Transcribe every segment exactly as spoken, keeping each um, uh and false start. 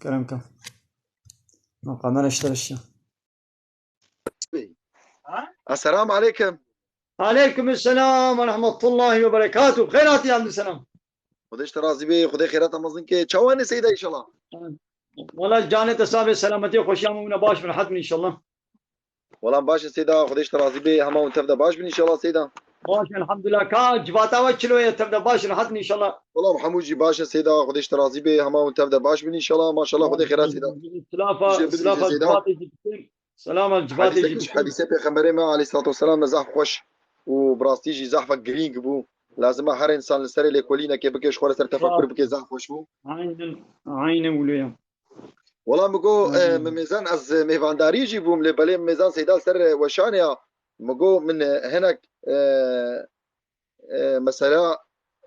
Kerem ke. Ma kamera işler işe. Esselamu aleyküm. Aleyküm selam ve rahmetullahi ve berekatuhu. Xeyr hatî, hamdü selam. Xwedê ji te razî bê, Xwedê xêrata mezin ke. Çawa ne Seyda, înşallah? Wala canê te sabê selametî, xweşiya me wina baş bin, rehet bin înşallah. Wala baş e Seyda, Xwedê ji te razî bê, hema hûn tev de baş bin înşallah Seyda. Baş, elhamdulillah. Ka civata we çilo ye, tev de baş, rehet bin înşallah. Wala hemû jî baş e Seyda, Xwedê ji te razî bê, hema hûn tev de baş bin înşallah. Maşallah, Xwedê xêra Seyda. Silafa, Jê bidin silafa jê Seyda. Civatê jî bikin. Selama civatê Hadîse jî kiş, bikin. Hadîse Pêxemberê me aleyhissalatu vesselam me zehf xweş û bi rastî jî zehf girîng bû. Lazim e her însan li serê lêkolînekê bike, ji xwe re ser tefekur bike, zehf xweş bû. Aynen, aynen wilo ya. Wela min got, e, Aynen. min mêzan ez mêvandarî jî bûm, lê belê min mêzan Seyda li ser weşanê ya. Min got min, e, hinek, e, e, mesela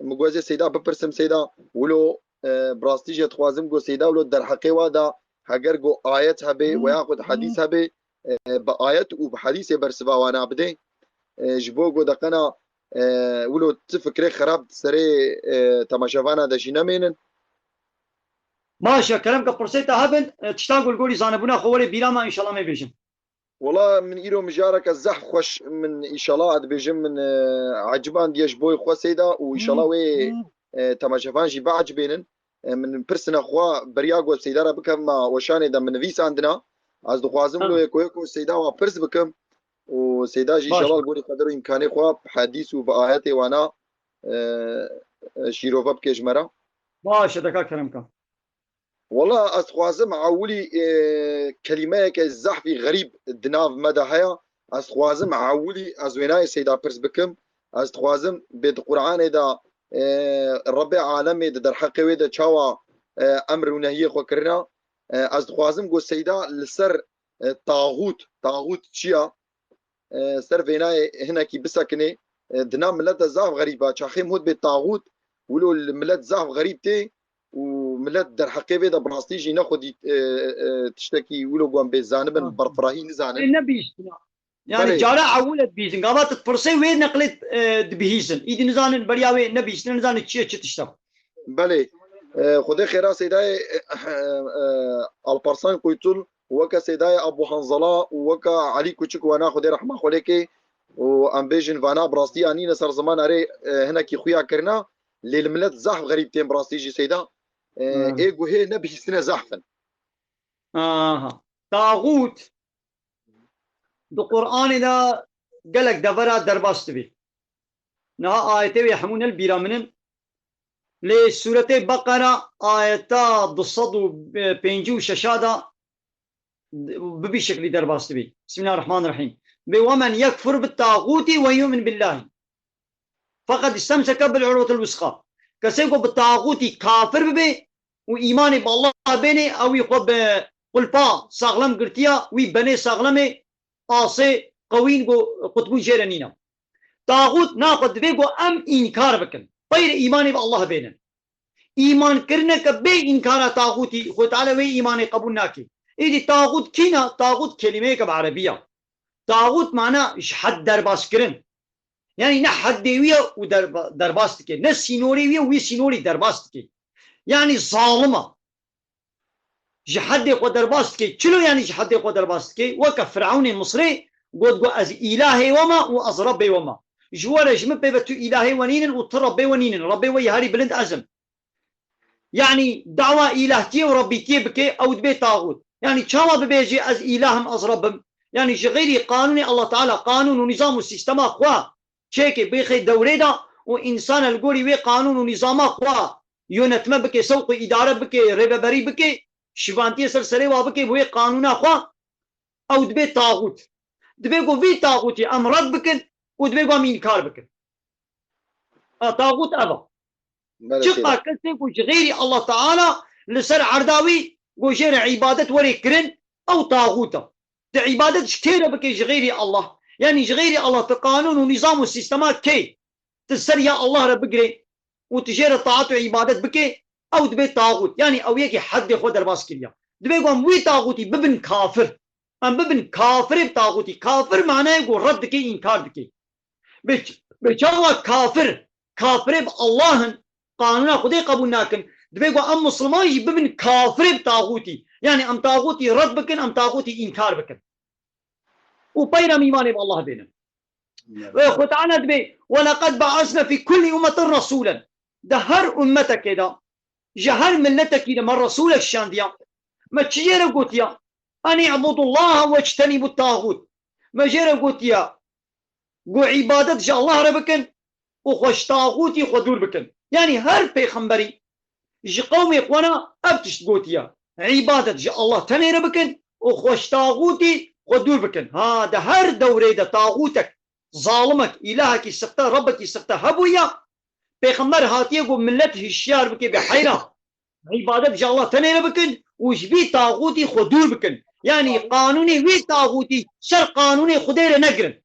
min got ez ê Seyda bipirsim, Seyda wilo, e, bi rastî jî dixwazim got Seyda wilo derheqê wa da heger got ayet hebe, hmm, weya xwe di hadîs hebe, e, bi ayet û bi hadîsê bersiva wana bide. E, ji bo got deqena, e, wilo ti fikrê xerab di serê, e, temaşevana de jî nemênin. Baş e, kerem ke pirsê te hebin, e, tiştan ku li gorî zanebûna xwe werê bîra me, înşallah me bêjin. Wela min îro mijareke zehf xweş, min înşallah ez dibêjim min, e, ecibandiye ji bo xwe Seyda û înşallah wê, e, temaşevan jî biecibênin. E, min pirsina xwe beriya got Seyda re bikim, ma weşanê de min nivîsandina. Ez dixwazim Ha. wilo yeko yeko Seyda wa pirs bikim û Seyda jî Baş. înşallah li gorî qeder û îmkanê xwe bi hedîs û bi ayetê wana, e, e, şîrove bike ji me re. Baş e, deka kerem ke. Wela ez dixwazim ewilî, e, kelîmeyeke zehfî xerîb di nav me de heye. Ez dixwazim ewilî ez wênayê Seyda pirs bikim. Ez dixwazim bê di Qur'anê de, e, Rebbê alemê di derheqê wê de çawa, e, emr û nehiyê xwe kirina. E, ez dixwazim got Seyda li ser, e, taxût, taxût çi ya? E, ser vênayê hinekî bisekinê, e, di nav milet de zaf xerîb e. Çaxê min got bê taxût, wilo li milet zaf xerîb tê û milet derheqê vê de bi rastî jî nexwedî, e, e, tiştekî wilo wan bê zanibin, Ha. berfirahî nizanin. Ê nebihîstina. Yani Belê. cara ewil e dibihîsin. Gava tu dipirsê wê neqlê, e, dibihîsin. Îdî nizanin beriya wê nebihîstin, nizanin çi ye, çi tişt e. Belê. E, Xwedê xêra Seydayê, e, e, Alparslan Quytul, weke Seydayê Abu Hanzala û weke Elî Kuçik wana Xwedê rehma xwe lê kê û em bêjin vana bi rastî anîne ser ziman erê, e, hinekî xuya kirina, lê li milet zehf xerîb tên bi rastî jî Seyda. E, Hmm. ê guhê nebihîstine zehf in. Aha. Taxût di Qur'anê de gelek devera derbas dibî. Niha ayetê wê hemû ne li bîra min in. Lê sûretê Beqera ayeta du sed û pêncî û şeş de bi vî şeklî derbas dibî. Bismillahirrahmanirrahîm. Bê, "Ve men yekfur bit tağuti ve yu'min billahi. Feqed istemseke bil urvetil wusqa." Kesê ku bi taxûtî kafir bibe û îmanê bi Allah bênê, ew wî xwe bi qulpa saxlem girtiya, wî benê saxlemê asê qewîn ku qutbûn jê re nîne. Taxût naxwe divê ku em înkar bikin. Peyre îmanê bi Allah bênin. Îman kirineke bê înkara taxûtî, Xwedê Teala wê îmanê qebûl nake. Îdî taxût kî ne? Taxût kelîmeyeke bi erebî ye. Taxût mana ji hed derbas kirin. Yani ne heddê wî ye û derba-, derbas dike. Ne sînorê wî ye û wî sînorî derbas dike. Yani zalim e. Ji heddê xwe derbas dike. Çilo yani ji heddê xwe derbas dike? Weke Firewnê Misrê got, got, "Ez îlahê we me û ez Rebbê we me." Ji we re ji min pê ve tu îlahê we nînin û tu Rebbê we nînin. Rebbê we yê herî bilind ez im. Yani dawa îlahtiyê û Rebbîtiyê bike, ew dibe taxût. Yani çawa bibêje, "Ez îlah im, ez Reb im"? Yani ji xeyrî qanûnê Allah Teala, qanûn û nîzam û sîstema xwe çêke bêxê dewrê de û însan li gorî wê qanûn û nîzama xwe yönetme bike, sewq û îdare bike, rêveberî bike, şivantiyê ser serê wa bike bi wê qanûna xwe, ew dibe taxût. Dibe ku vî taxûtî em red bikin û dibe ku em înkar bikin. A, taxût ev e. Belê, Çiqa seyda. Kesê ku ji xeyrî Allah Teala li ser erda wî ku jê re îbadet were kirin, ew taxût e. Tu îbadet ji kê re bike ji xeyrî Allah? Yani ji xeyrî Allah tu qanûn û nîzam û sîstema kê? Tu ser ya Allah re bigire û tu jê re taat û îbadet bike, ew dibe taxût. Yani ew yekî heddê xwe derbas kiriye. Dibe ku em wî taxûtî bibin kafir. Em bibin kafirê bi taxûtî. Kafir manayê ku red dike, înkar dike. Bi, bi çawa kafir? Kafirê bi Allah in, qanûna Xwedê qebûl nakin. Divê ku em Musliman jî bibin kafirê bi taxûtî. Yani em taxûtî red bikin, em taxûtî înkar bikin. Û peyra îmanê bi Allah bênin. Ve Xwe Teala dibê, "Ve leqed ba'asna fî kulli ummetin rasûlen." Di her ummetekê de, ji her milletekî de me resûlek şandiya. Me çi jê re gotiya? "En i'budullaha wectenîbu taxût." Me jê re gotiya, ku îbadet ji Allah re bikin û xwe ji taxûtî xwe dûr bikin. Yani her pêxemberî ji qewmê xwe re ev tişt gotiye. Îbadet ji Allah tenê re bikin û xwe ji taxûtî xwe dûr bikin. Ha, di her dewrê de taxûtek, zalimek, îlahekî sixte, Rebbekî sixte hebûye, pêxember hatiye ku millet hişyar bike, bê heyra. Îbadet ji Allah tenê re bikin û ji vî taxûtî xwe dûr bikin. Yani qanûnê wî taxûtî ser qanûnê Xwedê re negirin.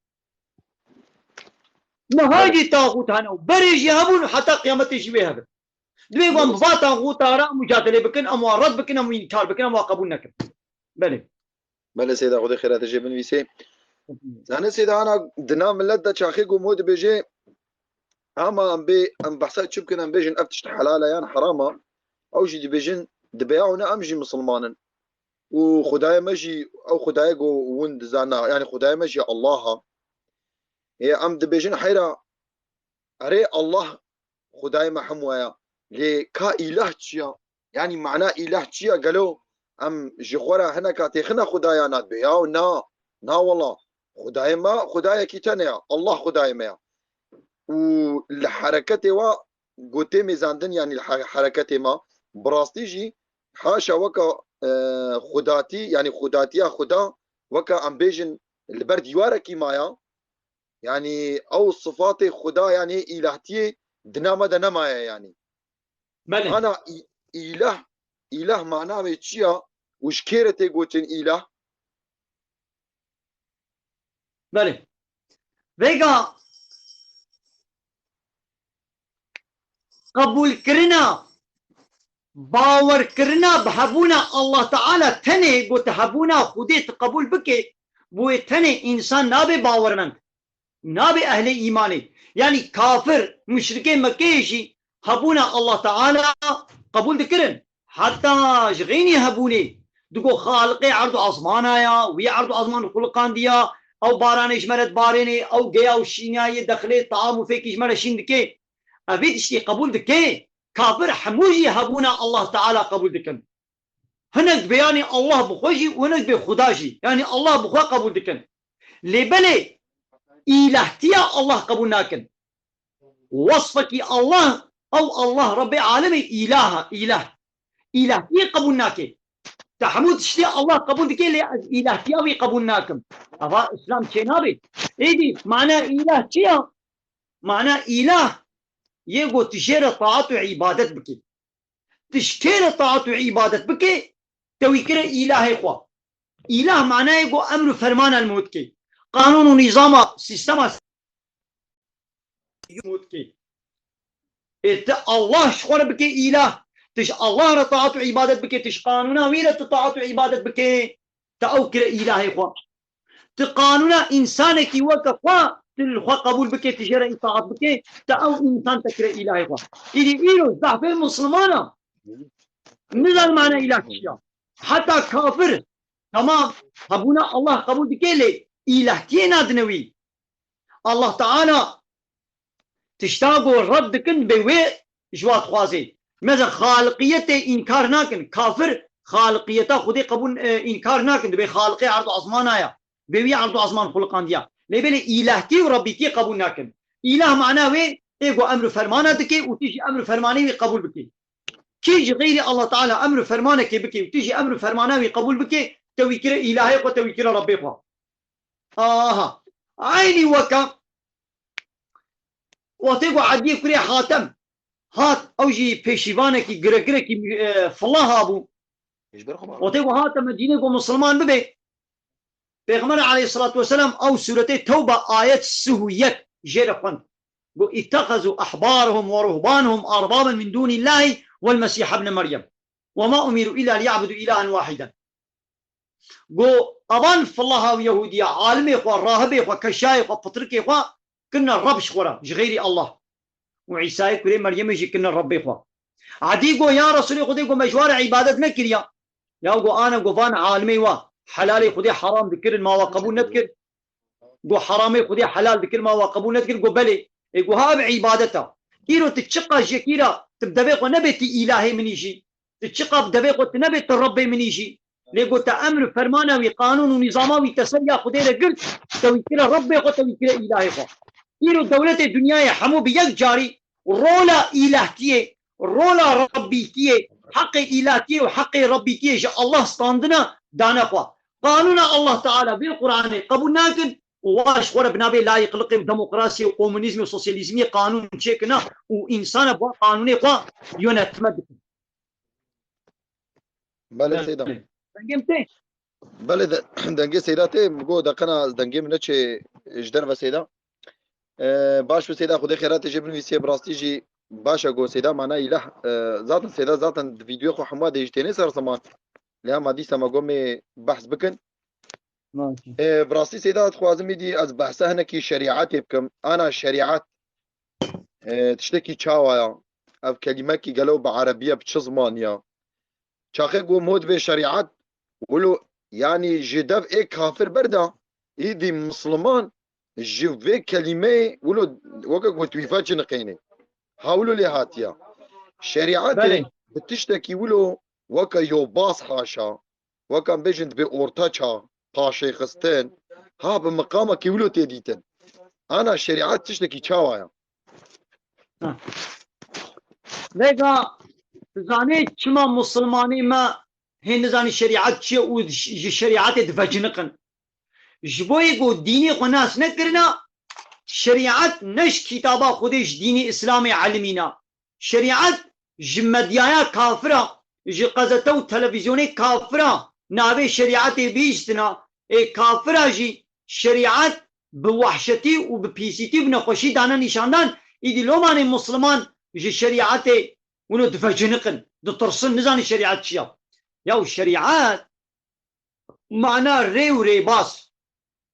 Niha jî taxût hene û berê jî hebûn û heta qiyametê jî wê hebin. Divê ku em bi va taxûta re mucadelê bikin, em wan red bikin, em wî înkar bikin, em wan qebûl nekin. Belê. Belê Seyda, Xwedê xêra te jê binivîsê. Zanî Seyda, ana di nav milet de çaxê ku mo dibêje, ama em bê, em behsa çi bikin, em bêjin ev tişt helal e yan heram e. Ew jî dibêjin, dibe ya ne em jî misilman in. Û Xwedayê me jî, ew Xwedayê ku hûn dizana, yani Xwedayê me jî Allah e. Ê, em dibêjin heyra, erê Allah Xwedayê me hemû ye. Lê ka îlah çi ya? Yani mana îlah çi ya? Gelo em ji xwe re hineka têxine Xwedaya na dibê? Ya na, na wela. Xwedayê me Xwedayekî tenê ya. Allah Xwedayê me ya. Û li hereketê wa gotê mêzandin, yani li he-, hereketê me, bi rastî jî haşa weka, e, xudatî, yani xudatiya Xuda weka em bêjin li ber dîwarekî maya, yani ew sifatê Xuda, yani îlahtiyê di nav me de nemaye yani. Belê. Ana î-, îlah, îlah mana wê çi ya û ji kê re tê gotin îlah? Belê. Vêga qebûlkirina, bawerkirina bi hebûna Allah Teala tenê, got hebûna Xwedê tu qebûl bike, bi wê tenê însan nabe bawermend. Nabe ehlê îmanê. Yanî kafir, muşrikê Mekkeyê jî hebûna Allah Teala qebûl dikirin. Heta ji xeynî hebûnê, digo Xaliqê erd û ezmana ya, wî erd û ezman xuliqandiya, ew baranê ji me re dibarênê, ew geya û şîniya yê dexilê, taam û fêkî ji me re şîn dike. Ev vê tiştî qebûl dike. Kafir hemû jî hebûna Allah Teala qebûl dikin. Hinek dibê yanî Allah bi xwe jî û hinek dibê Xuda jî. Yanî Allah bi xwe qebûl dikin. Lê belê îlahtiya Allah qebûl nakin. Wasfekî Allah, ew Allah Rebbê alemê îlah e, îlah. Îlahtiyê qebûl nake. Te hemû tiştê Allah qebûl dike, lê ez îlahtiya wî qebûl nakim. Eva Îslam çênabe. Êdî mana îlah çi ya? Mana îlah yê ku tu jê re taat û îbadet bikî. Tu ji kê re taat û îbadet bike, te wî kire îlahê xwe. Îlah manayê ku emr û fermana li min dike. Qanûn û nîzama, sîstema li min dike. Ê tu Allah ji xwe re bike îlah. Tu ji Allah re taat û îbadet bike, tu ji qanûna wî re tu taat û îbadet bike. Te ew kire îlahê xwe. Tu qanûna însanekî weke xwe, tu li xwe qebûl bike, tu jê re îtaat bike, te ew însan te kire îlahê xwe. Îdî îro zehfê Muslimana nizan mana îlah çi ya. Heta kafir, temam, hebûna Allah qebûl dike lê îlahtiyê nadine wî. Allah Teala tişta ku red dikin, bê wê ji wa dixwazê. Mesela xaliqiyetê înkar nakin. Kafir xaliqiyeta Xwedê qebûl, e, înkar nakin. Dibê xaliqê erd û ezmana ya. Bê wî erd û ezman xuliqandiya. Lê belê îlahtî û rebbîtî qebûl nakin. Îlah mana wê ê ku emr û fermana dike û tu jî emr û fermanê wî qebûl bikî. Kî ji xeyrî Allah Teala emr û fermanekê bike û tu jî emr û fermana wî qebûl bike, te wî kire îlahê xwe, te wî kire rebbê xwe. Aha. Eynî weke wextê ku Ediyê kurê Hatem hat, ew jî pêşîvanekî giregirekî, e, filaha bû. Ji ber xwe Wextê ku hate Medînê ku Musulman bibe, Pêxember aleyhissalatu vesselam ew sûretê Tewbe ayet sih û yek jê re xwend. Got, "اتخذوا أحبارهم ورهبانهم أربابا من دون الله والمسيح ابن مريم وما أمروا إلا ليعبدوا إلها واحدا." Go, evan filaha û Yehûdiya, alimê xwe, rahibê xwe, keşayê xwe, pitrikê xwe kirine reb ji xwe re, ji xeyrî Allah. Û Îsayê kurê Meryemê jî kirine rebbê xwe. Edî got, ya Resûlê Xwedê, got, me ji wa re îbadet nekiriya. Ya got, ana, got, van alimê wa helalê Xwedê heram dikirin, ma wa qebûl nedikir. Got, heramê Xwedê helal dikir, ma wa qebûl nedikir. Got, belê. Ê, got, ha ev îbadet a. Îro tu çiqa ji yekî ra tu bi devê xwe nebê tu îlahê min î jî. Tu çiqa bi devê xwe tu nebê tu Rebbê min î jî. Lê got, te emr û fermana wî, qanûn û nîzama wî te ser ya Xwedê re girt, te wî kire Rebbê xwe, te wî kire îlahê xwe. Îro dewletê dinyayê hemû bi yek carî rola îlahtiyê, rola Rebbîtiyê, heqê îlahtiyê û heqê Rebbîtiyê ji Allah standina dane xwe. Qanûna Allah Teala vê Qur'anê qebûl nakin û wa ji xwe re bi navê layîqliqê û demokrasiyê û komunîzmê û sosyalîzmiyê qanûn çêkirina û însana bi qanûnê xwe yönetme dikin. Belê, Seyda. Dengê min tê? Belê, de-, dengê Seyda tê, min got deqena dengê min neçê ji derve Seyda. Ee, baş bi Seyda, Xwedê xêratê jê binivîsiye, bi rastî jî baş e, got Seyda, mana îlah, e, zaten Seyda zaten di vîdyoya xwe hemû de jî têne ser ziman. Lê hema dîsa me got mê behs bikin. Ee, bi rastî Seyda, dixwazim îdî ez behsa hinekî şerîetê bikim. Ana şerîet, e, tiştekî çawa ya? Ev kelîmekî gelo bi erebî ye, bi çi zimanî ya? Çaxê ku mod bê şerîet, wilo, yanî ji dev ê kafir berda, îdî misliman ji vê kelîmeyê wilo weke ku tu îfa çi niqênê. Ha wilo lê hatiya. Şerîetê Belê. bi tiştekî wilo weke yobaz haşa, weke em bêjin dibê orta çağ, paşê xistin, ha bi miqamekî wilo tê dîtin. Ana şerîet tiştekî çawa ya? Ha. Vêga, tu zanî çima musulmanî me hê nizanî şerîet çi ye û ji şerîetê diveciniqin. Ji bo yê ku dînê xwe nas nekirina, şerîet ne ji kitaba Xwedê, ji dînê Îslamê elimîna. Şerîet ji medyaya kafira, ji qezete û televîzyonê kafira navê şerîetê bihîstina. Ê kafira jî şerîet bi wehşetî û bi pîsîtî, bi nexweşî dane nîşandan. Îdî lomanê misliman ji şerîetê wilo diveciniqin, ditirsin, nizanî şerîet çi ya. Ya şerîet mana rê û rêbaz,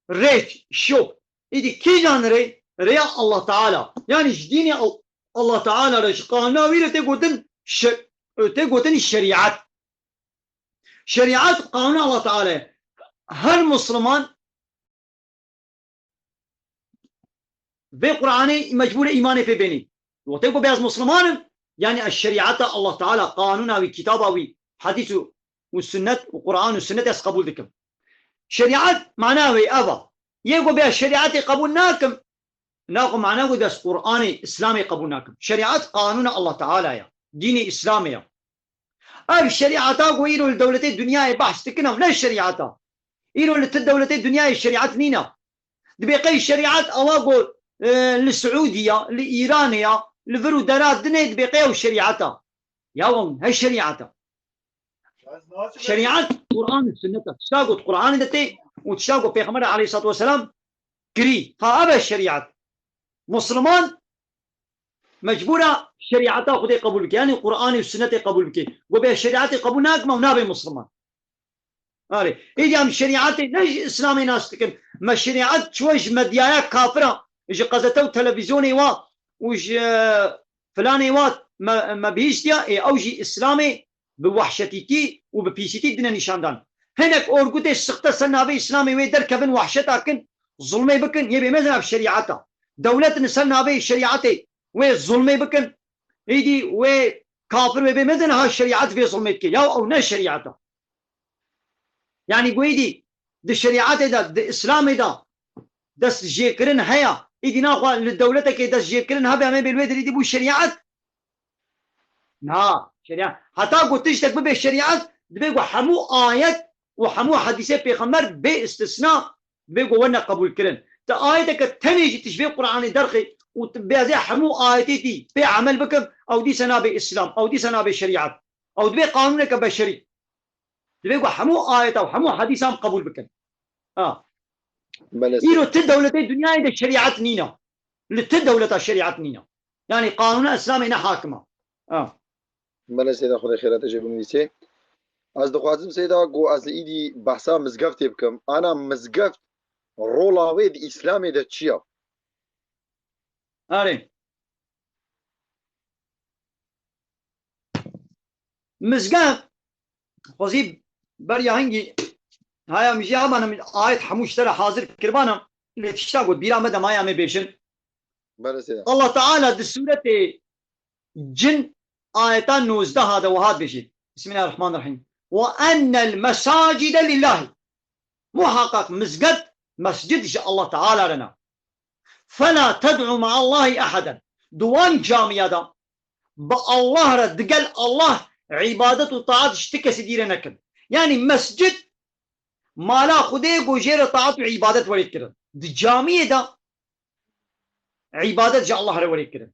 rêç, şop. Îdî kîjan rê? Rêya Allah Teala. Yanî ji dînê Al-, Allah Teala re, ji qanûna wî re tê gotin şe-, tê gotin şerîet. Şerîet qanûna Allah Teala ye. Her Musliman vê Qur'anê mecbûr e îmanê pê bênî. Wextê ku bê ez Musliman im, yanî ez şerîeta Allah Teala, qanûna wî, kitaba wî, hedîs û, û sunnet û Qur'an û sunnet ez qebûl dikim. Şerîet mana wê ev e. Yê ku bê ez şerîetê qebûl nakim, naxwe mana ku ez Qur'anê Îslamê qebûl nakim. Şerîet qanûna Allah Teala ye. Dînê Îslamê ye. Ev şerîeta ku îro li dewletê dinyayê behs dikin, ev ne şerîeta. Îro li ti dewletê dinyayê şerîet nîne. Dibê qey şerîet ewa ku, e, li Siûdî ya, li Îranê ya, li vir û dera dinê dibê qey ew şerîeta. Ya ew ne şerîeta. Şerîet Qur'an û sunnet e. Tişta ku Qur'anê de tê û tişta ku Pêxember aleyhissalatu vesselam kirî. Ha ev e şerîet. Musliman mecbûr e şerîeta Xwedê qebûl bike. Yanî Qur'anê û sunnetê qebûl bike. Ku bê şerîetê qebûl nakim, ew nabe Musliman. Erê. Êdî em şerîetê ne ji Îslamê nas dikin. Me şerîet çûye ji medyaya kafira, ji qezete û televîzyonê wa û ji, e, filanê wa me, me bihîstiya, ê ew jî Îslamê bi wehşetîtî û bi pîsîtî dine nîşandan. Hinek orgutê sixte ser navê Îslamê wê derkevin, wehşeta kin, zulmê bikin, yê bê mezin ev şerîeta. Dewlet li ser navê şerîetê wê zulmê bikin, îdî wê kafir wê bê mezin ha şerîet vê zulmê dike. Ya ew ne şerîeta. Yanî got îdî di şerîetê de, di Îslamê de dest jêkirin heye. Îdî naxwe li dewletekê dest jêkirin hebe, em ê bê li wê dirî dî bû şerîet. Na, şerîet. Heta ku tiştek bibe şerîet, dibê ku hemû ayet û hemû hedîsê pêxember bê istisna, dibê ku werne qebûlkirin. Ti ayeteke tenê jî tij vê Qur'anê derxê û tu bêzê hemû ayetê dî pê emel bikim, ew dîsa nabe Îslam, ew dîsa nabe şerîet. Ew dibê qanûneke beşerî. Dibê ku hemû ayeta û hemû hedîsan qebûl bikin. Ha. Belê. Îro ti dewletê dinyayê de şerîet nîne. Li ti dewleta şerîet nîne. Yanî qanûna Îslamê ne hakim e. Ha. Belê Seyda, Xwedê xêrete jê binivîsê. Ez dixwazim Seyda ku ez îdî behsa mizgeftê bikim. Ana mizgeft rola wê di Îslamê de çi ya? Erê. Mizgev, xwezî beriya hingî, haya min jî hema min ayet hemû ji te re hazir kiribana, lê tişta got, bîra me de maya me bêjin. Belê seyda. Allah Teala di sûretê Cin ayeta nozdeh de wiha dibêje. Bismillahirrahmanirrahîm. "Ve ennel mesacide lillahi." Muhaqqaq mizget, mescid ji Allah Teala re ne. "Fela ted'u ma'allahi ahaden." Di wan camiya de bi Allah re, digel Allah îbadet û taat ji ti kesî dî re nekin. Yanî mescid mala Xwedê ku jê re taat û îbadet werê kirin. Di camiyê de îbadet ji Allah re werê kirin.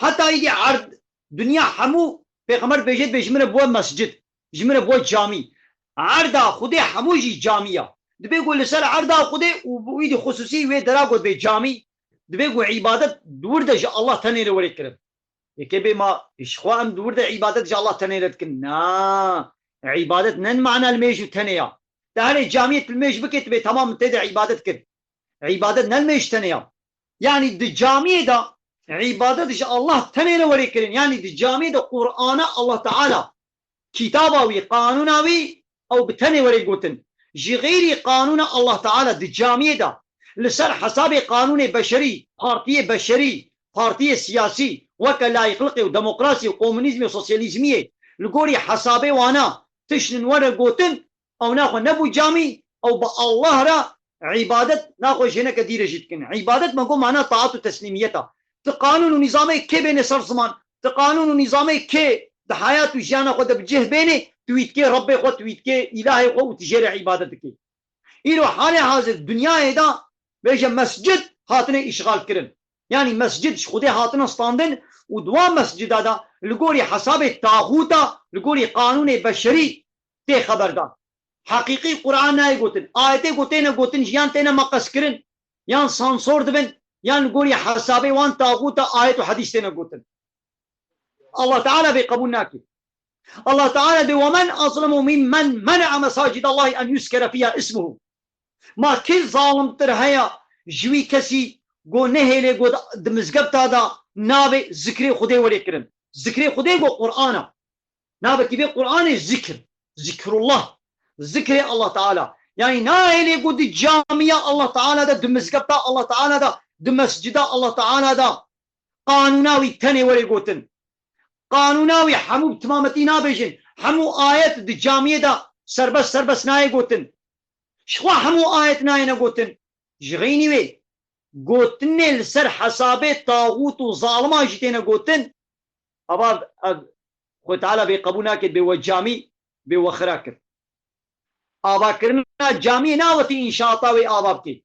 Heta îdî erd, dinya hemû, Pêxember dibêje, dibê ji min re bûye mescid, ji min re bûye camî. Erda Xwedê hemû jî camî ya. Dibê ku li ser erda Xwedê û, û îdî xusûsî wê dera ku dibê camî, dibê ku îbadet di wir de ji Allah tenê re werê kirin. Yekê bê ma ji xwe em di wir de îbadet ji Allah tenê re dikin. Na, îbadet ne mana li mêj û tenê ya. Te herê camiyê tu li mêj bikê, tu bê temam tê de îbadet kir. Îbadet ne li mêj tenê ya. Yanî di camiyê de îbadet ji Allah tenê re werê kirin. Yanî di camiyê de Qur'ana Allah Teala, kitaba wî, qanûna wî, ew bi tenê werê gotin. Ji xeyrî qanûna Allah Teala di camiyê de li ser hesabê qanûnê beşerî, partiyê beşerî, partiyê siyasî, weke layîqliqê û demokrasî û komunîzmê û sosyalîzmiyê, li gorî hesabê wana tiştin were gotin, ew naxwe nebû camî, ew bi Allah re îbadet naxwe jêneke dî re jî dikin. Îbadet me got mana taat û teslîmiyet e. Ti qanûn û nîzamê kê bêne ser ziman, ti qanûn û nîzamê kê di heyat û jiyana xwe de bi cih bêne, tu wî dikê Rebbê xwe, tu wî dikê îlahê xwe û tu jê re îbadet dikê. Îro halê hazir dinyayê de bêje mescid hatine îşxal kirin. Yanî mescid ji Xwedê hatine standin û di wan mescida de li gorî hesabê taxûta, li gorî qanûnê beşerî tê xeberdan. Heqîqî Qur'an nayê gotin. Ayetê ku têne gotin jî yan têne meqeskirin, yan sansor dibin, yan li gorî hesabê wan taxûta ayet û hedîs têne gotin. Allah Teala vê qebûl nake. Allah Teala dê, "Ve men azlemu mimmen mene'a mesacidallahi en yuskere fiha ismuhu." Ma kê zalimtir heye ji wî kesî ku nehêlê ku di mizgefta de navê zikrê Xwedê werê kirin? Zikrê Xwedê ku Qur'an e. Navekî vê Qur'anê zikr. Zikrullah. Zikrê Allah Teala. Yanî nahêlê ku di camiya Allah Teala de, di mizgefta Allah Teala de, di mescida Allah Teala de qanûna wî tenê were gotin. Qanûna wî hemû bi timametî nabêjin. Hemû ayet di camiyê de serbest serbest nayê gotin. Ji xwe hemû ayet nayêne gotin. Ji xeynî wê gotinê li ser hesabê taxût û zaliman jî têne gotin. Ava ev Xwedê Teala vê qebûl nake, bê we camî, bê we xira kir. Avakirina camiyê navêtî înşaata wê ava bikê.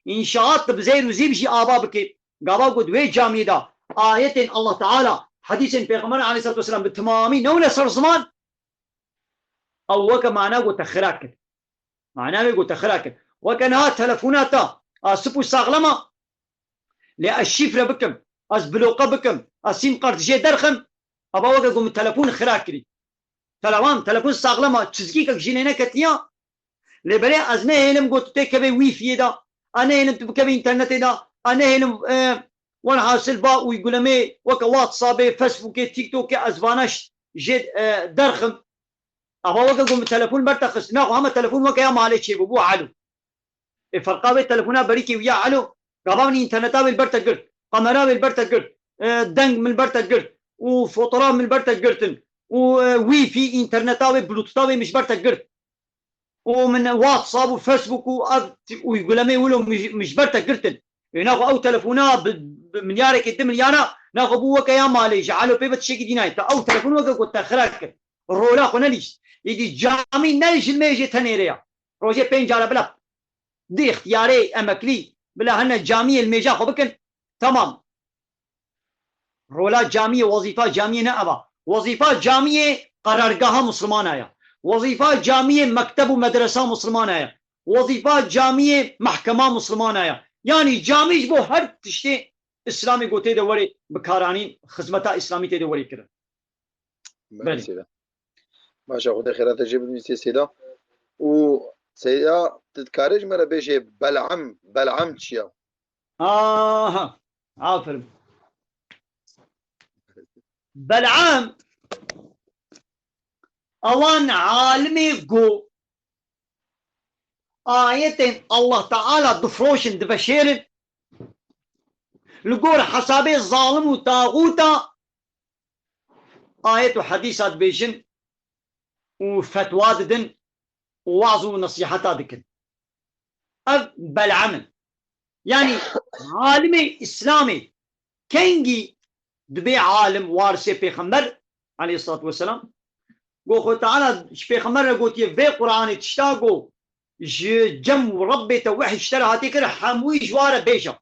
Înşaat tu bi zêr û zîv jî ava bikê. Gava got wê camiyê de ayetên Allah Teala, hedîsên Pêxember aleyhissalatu vesselam bi timamî newne ser ziman, ew weke mana got te xira kir. Mana wê got te xira kir. Weke niha telefona te a sip û saxlema, lê ez şîfre bikim, ez bloke bikim, ez sîm kart jê derxim, ava weke ku min telefon xira kirî. Telewan, telefon saxlema, çizgîkek jî lê neketiya. Lê belê ez nehêlim got tu têkevê wîfiyê de, ez nehêlim tu bikevî înternetê de, ez nehêlim, e, welhasil ba uygulemê weke WhatsAppê, Facebookê, TikTokê ez vana ş-, jê, e, derxim. Ava weke ku min telefon ber te xist. Naxwe hema telefon weke ya malê çêbû, bû alo. Ê ferqa vê telefona berîkê wî ya alo. Gava min înterneta wê li ber te girt. Kamera wê li ber te girt. E, deng min li ber te girt. Û fotoğraf min li ber te girtin. Û, e, wîfî, înterneta wê, bluetooth'a wê min ji ber te girt. Û min WhatsApp û Facebook û ev t-, uygulemê wilo min ji, min ji ber te girtin. Ê naxwe ew telefona bi, bi milyarekê, di milyara, naxwe bû weke ya malê, ji alo pê ve tiştekî dî nayê. Te ew telefon weke ku te xira kir. Rola xwe nelîst. Îdî camî ne ji mêjê tenê re ya. Rojê pênc care bila di ixtiyarê emeklî bila hene camiyê li mêja xwe bikin. Temam. Rola camiyê, wezîfa camiyê ne eva. Wezîfa camiyê qerargeha Muslimana ya. Wezîfa camiyê mekteb û medresa Muslimana ya. Wezîfa camiyê mehkema Muslimana ya. Yanî camî ji bo her tiştê Îslamê ku tê de werê bikaranîn, xizmeta Îslamî tê de werê kirin. Belê. Belê. Seyda. Maşa Xwedê xêra te jê bidin sê Seyda. Û Seyda, tu dikarê ji me re bêjê Bel'am, Bel'am çi ya? Aha. Aferin. Bel'am Ewan alimê ku ayetên Allah Teala difroşin, diveşêrin, li gor hesabê zalim û taxûta ayet û hedîsa dibêjin û fetwa didin û waz û nesîheta dikin. Ev Bel'am in. Yanî alimê Îslamê kengî dibe alim, warisê pêxember aleyhissalatu vesselam? Go Xwe Teala ji pêxember re gotiye, vê Qur'anê tişta go ji cem û Rebbê te wehy ji te re hatiye kir, hemûyî ji wa re bêje.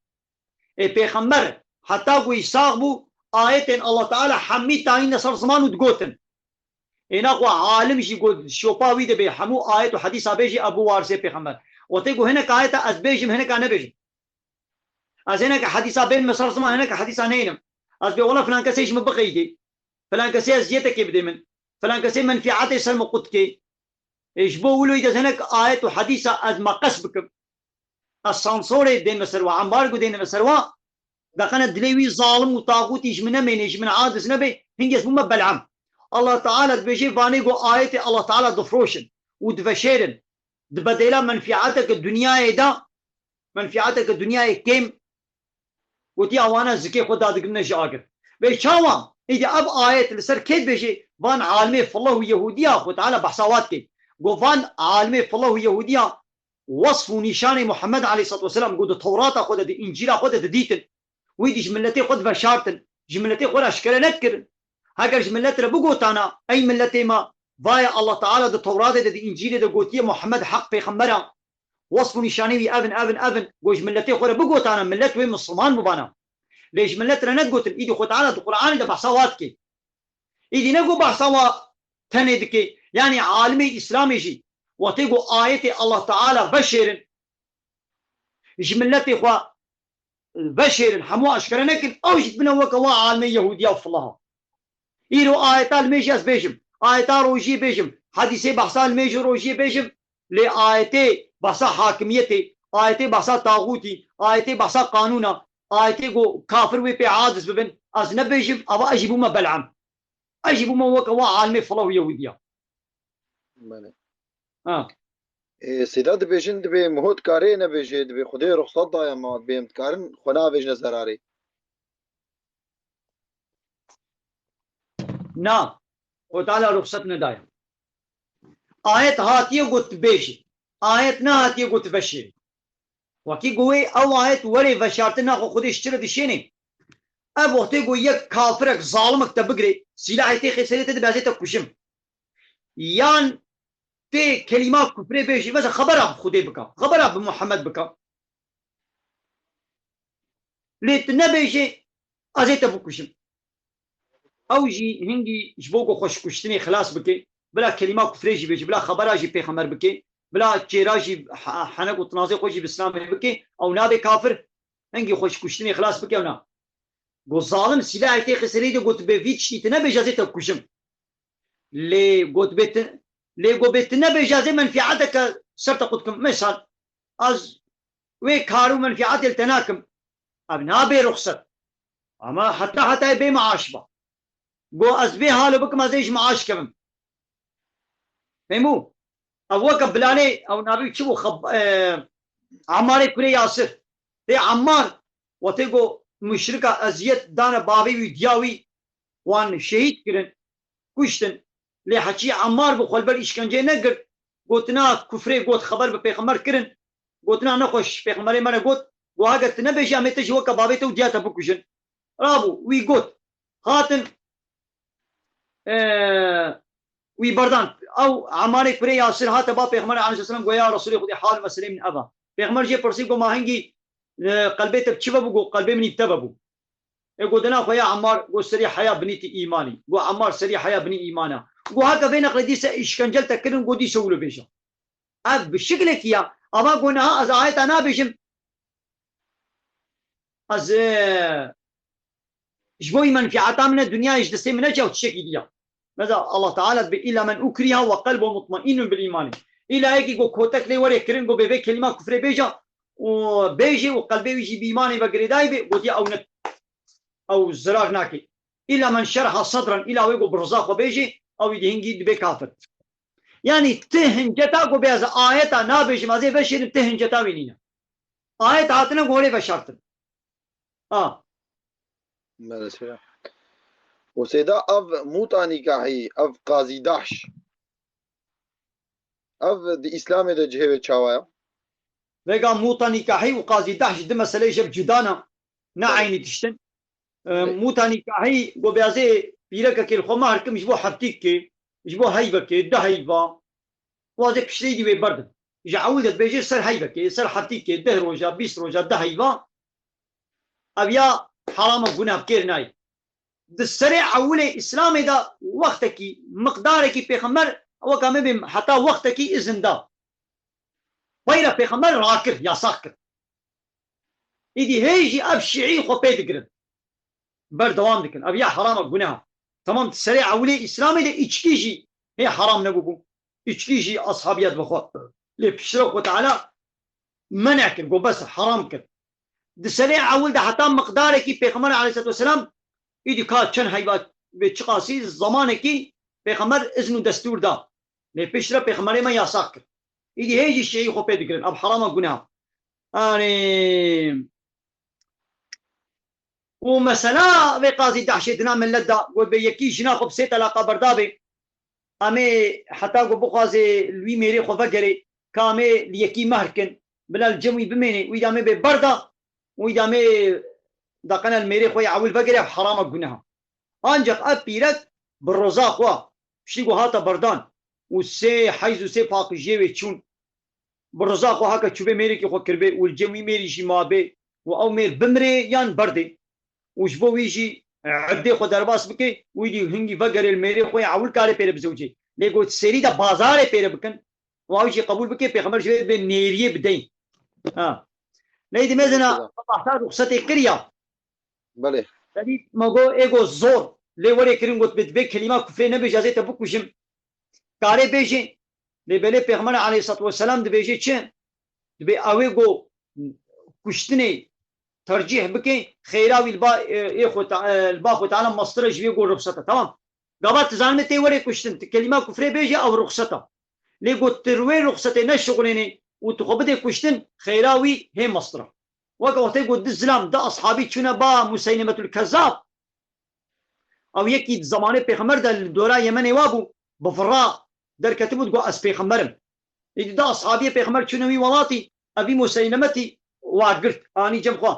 Ê pêxember heta ku wî sax bû, ayetên Allah Teala hemî tayîne ser ziman û digotin. Êna xwe alim jî got, şopa wî de bê, hemû ayet û hedîsa bê jî ev bû warisê pêxember. Wextê ku hinek ayeta ez bêjim, hineka nebêjim. Ez hineka hedîsa bênime ser ziman, hineka hedîsa neynim. Ez bê wela filan kesê ji min bixeyidê. Filan kesê eziyeteke bidê min. Filan kesê menfîetê ser min qut dikê. Ê ji bo wilo yî de hinek ayet û hedîsa ez meqes bikim. Ez sansorê dênime ser wa, embargo dênime ser wa. Deqene dilê wî zalim û taxûtî ji min nemênê, ji min aciz nebe, hingê ez bûme Bel'am. Allah Teala dibêje, vanê ku ayetê Allah Teala difroşin û diveşêrin. Di bedêla menfîeteke dinyayê de, menfîeteke dinyayê kêm, gotiya wana zikê xwe dadigirine ji agir. Vê çawa? Îdî ev ayet li ser kê dibêje? Van alimê fileh û Yehûdiya Xwe Teala behsa wa dike. Go van alimê fileh û Yehûdiya wesf û nîşanê Muhammed aleyhissalatu vesselam, go di Tewrata xwe de, di Încîla xwe de didîtin. Wî dî ji miletê xwe diveşartin. Ji miletê xwe re eşkere nedikirin. Heger ji milet re bigotana, ey miletê me, vaye Allah Teala di Tewratê de, di Încîlê de gotiye Muhammed heq pêxember a. Wesf û nîşanê wî ev in, ev in, ev in. Go ji miletê xwe re bigotana, milet wê misilman bibana. Lê ji milet re nedigotin. Îdî Xwe Teala di Qur'anê de behsa wa dike. Îdî ne ku behsa wa tenê dike. Yanî alimê Îslamê jî wextê ku ayetê Allah Teala veşêrin, ji miletê xwe veşêrin, hemû aşkere nekin, ew jî dibine weke wa alimê Yehûdiya û filaha. Îro ayeta limêjî ez bêjim, ayeta rojiyê bêjim, hedîsê behsa limêjî rojiyê bêjim, lê ayetê behsa hakimiyetê, ayetê behsa taxûtî, ayetê behsa qanûna, ayetê ku kafir wê pê aciz bibin, ez nebêjim, ava ez jî bûme Bel'am. Ez jî bûme weke wa alimê fileh û Yehûdiya. Belê. Ha. Ê, sêda dibêjin, dibê Miho dikarê nebêje, dibê Xwedê ruxsat daye ma, dibê em dikarin xwe navêjine zerarê. Na, Xwe Teala ruxsat nedaye. Ayet hatiye got bêjî. Ayet nehatiye got veşêrî. Wekî go wê ew ayet werê veşartin, naxwe Xwedê ji çi re dişênê? Ev wextê go yek kafirek, zalimek te bigirê, sîlahê tê xêserê te dibe, ez ê te kujim. Yan tê kelîma kufrê bêjî, mesela xebera bi Xwedê bika, xebera bi Muhammed bika. Lê tu nebêjê, ez ê te bikujim. Ew jî hingî ji bo ku xwe ji kuştinê xilas bike, bila kelîma kufrê jî bêje, bila xebera jî pêxemer bike, bila çêra jî he-, henek û tinazê xwe jî bi Îslamê bike, ew nabe kafir, hingî xwe ji kuştinê xilas bike ew na. Go zalim sîlahê tê xeserê de got, bê vî tiştî tu nebêje, ez ê te bikujim. Lê got bê tu, lê got bê tu nebêje, ez ê menfîeteke ser te qut kim. Misal, ez wê kar û menfîetê li te nakim. Ev nabê ruxset. Ama heta hetayê bê maaş ba. Go ez vê halo bikim, ez ê ji maaş kevim. Fehmû? Ev weke Bilalê, ew navê çi bû? Xeb-, e, Ammarê kurê Yasir. Tê Ammar, wextê go muşrika eziyet dane bavê wî, diya wî, wan şehîd kirin, kuştin. Lê heçî Ammar bû, xwe li ber îşkenceyê negirt. Gotina kufrê got, xeber bi pêxember kirin. Gotina nexweş pêxemberê me re got. Got, heger tu nebêjî, em ê te jî weke bavê te û diya te bikujin. Rabû, wî got. Hatin, e, wî berdan. Ew Ammarê kurê Yasir hate ba pêxember aleyhisselam, got, ya Resulê Xwedê, hal û meselê min ev a. Pêxember jê pirsî, got, ma hingî, e, qelbê te bi çi ve bû? Got, qelbê min î te ve bû. E, got, dina xwe ya Ammar, got, serî heya binî tî îmanî. Got, Ammar serî heya binî îmana. Got, heke vê neqlê dîse îşkencel te kirin, got, dîse wilo bêje. Ev bi şiklekî ya. Ama got, niha ez ayeta nabêjim. Ez, e, ji bo wî menfîeta min e, dinyayê ji destê min e, çaw tiştekî diya. Mesela Allah Teala dibe, "Îlla men ukriha ve qelbu mutmainnun bil îmanî." Îlla yekî ku kotek lê were kirin, ku bê vê kelîma kufrê bêje û bêjê û qelbê wî jî bi îmanê ve girêdayî be, gotiye ew ne, ew zirar nake. Îlla men şerha sadran, îlla wê ku bi riza xwe bêjê, ew î dî hingî dibe kafir. Yanî ti hinceta ku bê ez ayeta nabêjim, ez ê veşêrim, ti hinceta wê nîne. Ayet hatine gorê veşartin. A. Mesela. O seyda ev muta nikahî, ev qazî dahş. Ev di Îslamê de cihê wê çawa ya? Vega muta nikahî û qazî dahş di meseleyê ji hev cuda ne. Ne eynî tiştin. E, muta nikahî go beyazê pîrekekê li xwe mahr kim ji bo heftîkê, ji bo heyvekê, du heyva. Wazê piştê dî wê berdin. Ji ewil de dibêjê ser heyvekê, ser heftîkê, deh roja, bîst roja, du heyva. Ev ya herama gunah kêr nayê. Di serê ewilê Îslamê de wextekî, miqdarekî pêxember, weka me bê heta wextekî izin da. Peyre pêxember rakir, yasax kir. Îdî hê jî ev şiî xwe pê digirin. Berdewam dikin. Ev ya herama guneha. Tamam, di serê ewilê Îslamê de îçkî jî hê heram nebûbû. Îçkî jî ashabiyet bi xwe. Lê piştre Xwe Teala meneh kir, got bes, heram kir. Di serê ewil de heta miqdarekî Pêxember aleyhisselatu vesselam îdî ka çend heyva vê çiqasî zamanekî Pêxember izn û destûr da. Lê piştre Pêxemberê me yasax kir. Îdî hê jî şiî xwe pê digirin. Ev herama guneha. Anî û mesela vê qazî dahşê dina millet da, got bê yekî jina xwe bi sê telaqa berdabê. Em ê heta ku bixwazê li wî mêrê xwe vegerê, ka em ê li yekî mehr kin, bila li cem wî bimênê, wî da em ê bê berda, wî da em ê daqena li mêrê xwe yê ewil vegerê, ev herama guneha. Ancaq ev pîrek bi roza xwe, piştî ku hate berdan û sê heyz û sê paqijiyê wê çûn, bi riza xwe heke çûbê mêrekî xwe kiribê û li cem wî mêrî jî mabê û ew mêr bimrê yan berdê û ji bo wî jî eddê xwe derbas bike û wî dî hingî vegerê li mêrê xwe yê ewil karê pê re bizewicê. Lê got serî de bazarê pê re bikin û ew jî qebûl bike, pêxember ji wê bê nêriyê bideyîn. Ha. Neydi mezina behsa ruxsetê kiriya. Belê. Serî me got ê got zor lê werê kirin got bi divê kelîma kufrê nebêje ez ê te bikujim. Karê bêjê, lê belê Pêxember aleyhisselatu vesselam dibêje çi? Dibê ew ê go kuştinê tercîh bike, xêra wî li ba, e, ê xwe ta-, e, li ba Xwe Teala mestir e, ji wê go ruxset e. Tamam. Gava tu zanime tê werê kuştin, tu kelîma kufrê bêje, ew ruxset e. Lê got tu wê ruxsetê neşixulênê û tu xwe bidê kuştin, xêra wî hê mestir e. Weke wextê got du zilam, du ashabî çûne ba Museylimetul Kezzab. Ew yekî di zemanê Pêxember de li dora Yemenê wa bû, bi vira derketibû, digot ez pêxember im. Êdî du ashabiyê Pêxember çûne wî welatî, evî Museylemetî wa girt, anî cem xwe.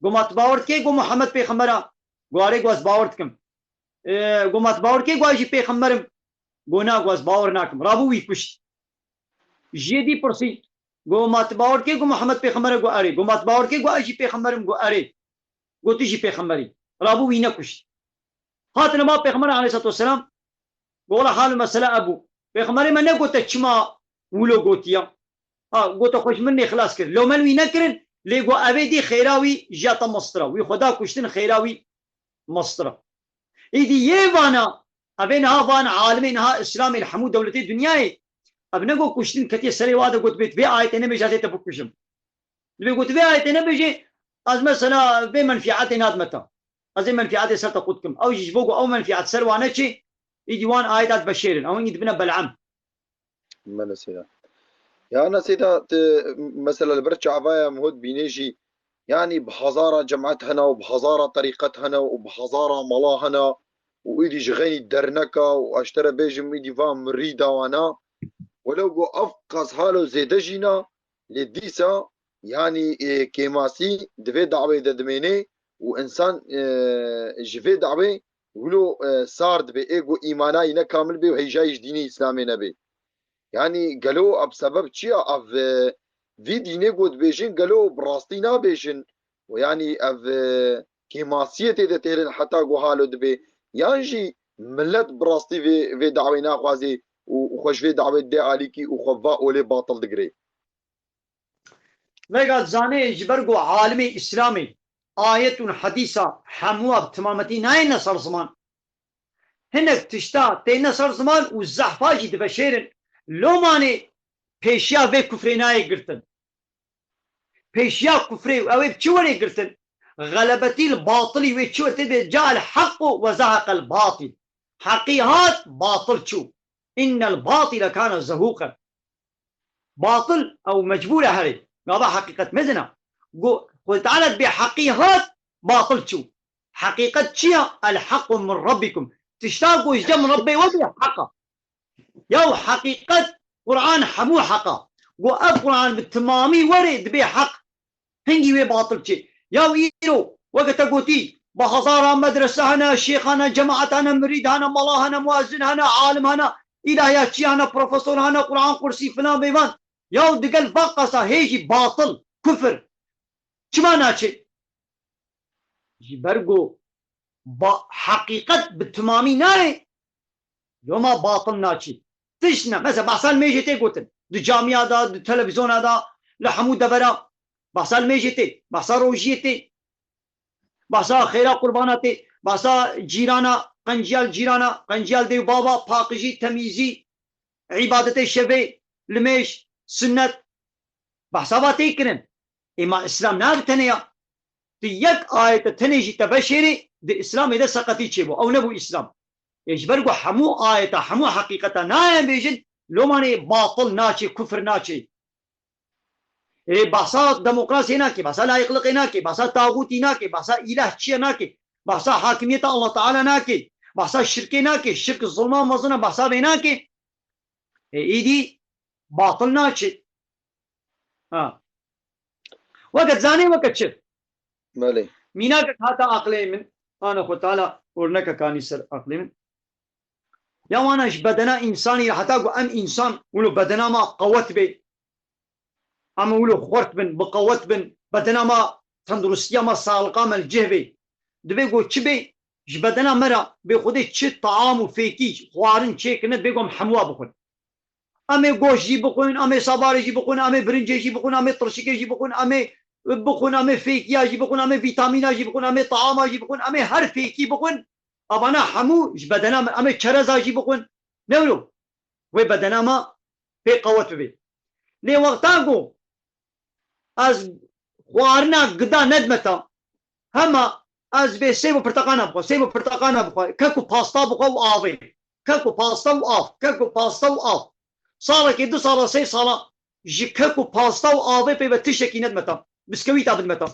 Got ma tu bawer dikê, got Muhammed pêxember a? Got erê, got ez bawer dikim. E, got ma tu bawer dikê, got ez jî pêxember im? Got na, got ez bawer nakim. Rabû wî kuşt. Jiyê dî pirsî. Got ma tu bawer dikê, got Muhammed pêxember e? Got erê. Got ma tu bawer dikê, got ez jî pêxember im? Got erê. Got tu jî pêxember î. Rabû wî nekuşt. Hatine ba Pêxember aleyhisselatu vesselam. Got wela hal û mesele ev bû. Pêxemberê me negot te çima wilo gotiya. Ha, got te xwe ji min nê xilas kir. Lewmen wî nekirin, lê got evê dî xêra wî jiya te mestir e. Wî xwe da kuştin, xêra wî mestir e. Êdî yê vana, evê niha van alimê niha Îslamê li hemû dewletê dinyayê, ev ne got kuştin ketiye serê wa de got bê tu vê ayetê nebêje ez ê te bikujim. Dibê got vê ayetê nebêje, ez mesela vê menfîetê nadime te. Ez ê menfîetê ser te qut kim. Ew jî ji bo ku ew menfîet ser wan neçê, êdî wan ayeta diveşêrin. Ew hingî dibine Bel'am. Mele seyda. Ya na seyda, tu mesela li ber çavaya min hot bînê jî, yanî bi hezara cemaet hene û bi hezara terîqet hene û bi hezara mala hene û êdî ji xeynî derneka û ez ji te re bêjim êdî va mirîda wana. Welew ku ev qas halo zêde jî na, lê dîsa yanî, e, kêmasî di vê dawê de dimêne û insan, e, ji vê dawê wilo, e, sar dibe, ê ku îmana wî ne kamil bê û hêjayî ji dînê Îslamê nebe. Yanî gelo ev sebeb çi ya? Ev, e, vî dînê ku dibêjin gelo bi rastî nabêjin û yanî ev, e, kêmasiyê tê de têrin heta ku halo dibe, yan jî milet bi rastî vê, vê dawê naxwaze û xwe ji vê dawê dide alîkî û xwe va olê batil digire? Vega zanê ji ber ku alimê Îslamê ayet û hedîsa hemû bi timametî nayêne ser ziman. Hinek tişta têne ser ziman û zehfa jî diveşêrin. Lomanê pêşiya vê kufrê nayê girtin. Pêşiya kufrê û ew ê bi çi werê girtin? Xelebetî li batilî wê çi were tê de ca el hequ ve zaheqel batil. Heqî hat, batil çû. إن الباطل كان زهوقا. Batil ew mecbûr e herê. Gava heqîqet mezin e. Go, Xwedê Teala dibê heqî hat, batil çû. Heqîqet çi ya? الحق من ربكم. Tişta ku ji cem Rebbê we bê heq e. Yaw heqîqet, Quran hemû heq e. Go ev Quran bi timamî were dibê heq. Hingî wê batil çê. Yaw îro, weke te gotî, bi hezara medrese hene, şêx hene, cemaet hene, mirîd hene, mala hene, muezzin hene, alim hene, îlahiyatçî hene, profesor hene, Quran kursî filan vêvan. Yaw digel va qasa hê jî batil, kufir. Çima naçê? Ji ber ku ba, heqîqet bi timamî nayê, loma batil naçî. Tişt ne. Mesela behsa limêjê tê gotin. Di camiya de, di televîzyona de, li hemû devera. Behsa limêjê tê. Behsa rojiyê tê. Behsa xêra qurbana tê. Behsa cîrana, qenciya li cîrana, qenciya li dê û bava, paqijî, temîzî, îbadetê şevê, limêj, sunnet. Behsa va tê kirin. Ê ma Îslam ne bi tenê ya. Tu yek ayete tenê jî te veşêrî, di Îslamê de seqetî çêbû. Ew nebû Îslam. Ê ji ber ku hemû ayeta, hemû heqîqeta nayên bêjin, lomanê batil naçê, kufir naçê. Ê behsa demokrasiyê nake, behsa layıklıkê nake, behsa tağutî nake, behsa îlah çiye nake, behsa hakimiyeta Allah Teala nake, behsa şirkê nake, şirk zulma mezin e, behsa vê nake. Ê îdî batil naçê. Ha. Weke zanê weke çi? Belê. Mînakek hata aqlê min. Ana xwe tala ornekek anî ser aqlê min. Ya wana ji bedena însanî re heta ku em însan wilo bedena ma qewet bê. Em wilo xwert bin, bi qewet bin. Bedena ma, tenduristiya ma, sağlıka me li cih bê. Divê ku çi bê? Ji bedena me re bê xwedê çi taam û fêkî xwarin çêkirine, divê ku em hemû wa bixwin. Em ê goşt jî bixwin, em ê sabarê jî bixwin, em ê birincê jî bixwin, em ê tirşikê jî bixwin, em ê bixwin, em ê fêkiya jî bixwin, em ê vîtamîna jî bixwin, em ê taama jî bixwin, em ê her fêkî bixwin. Evana hemû ji bedena me, em ê çereza jî bixwin. Ne wilo? Wê bedena me pê qewet bibe. Lê wexta ku ez xwarina gida nedime te, hema ez bê sêv û pirteqana bixwe, sêv û pirteqana bixwe, kek û pasta bixwe û avê. Kek û pasta û av, kek û pasta û av. Salekê, du sala, sê sala ji kek û pasta û avê pê ve tiştekî nedime te. Biskewîta bidime te.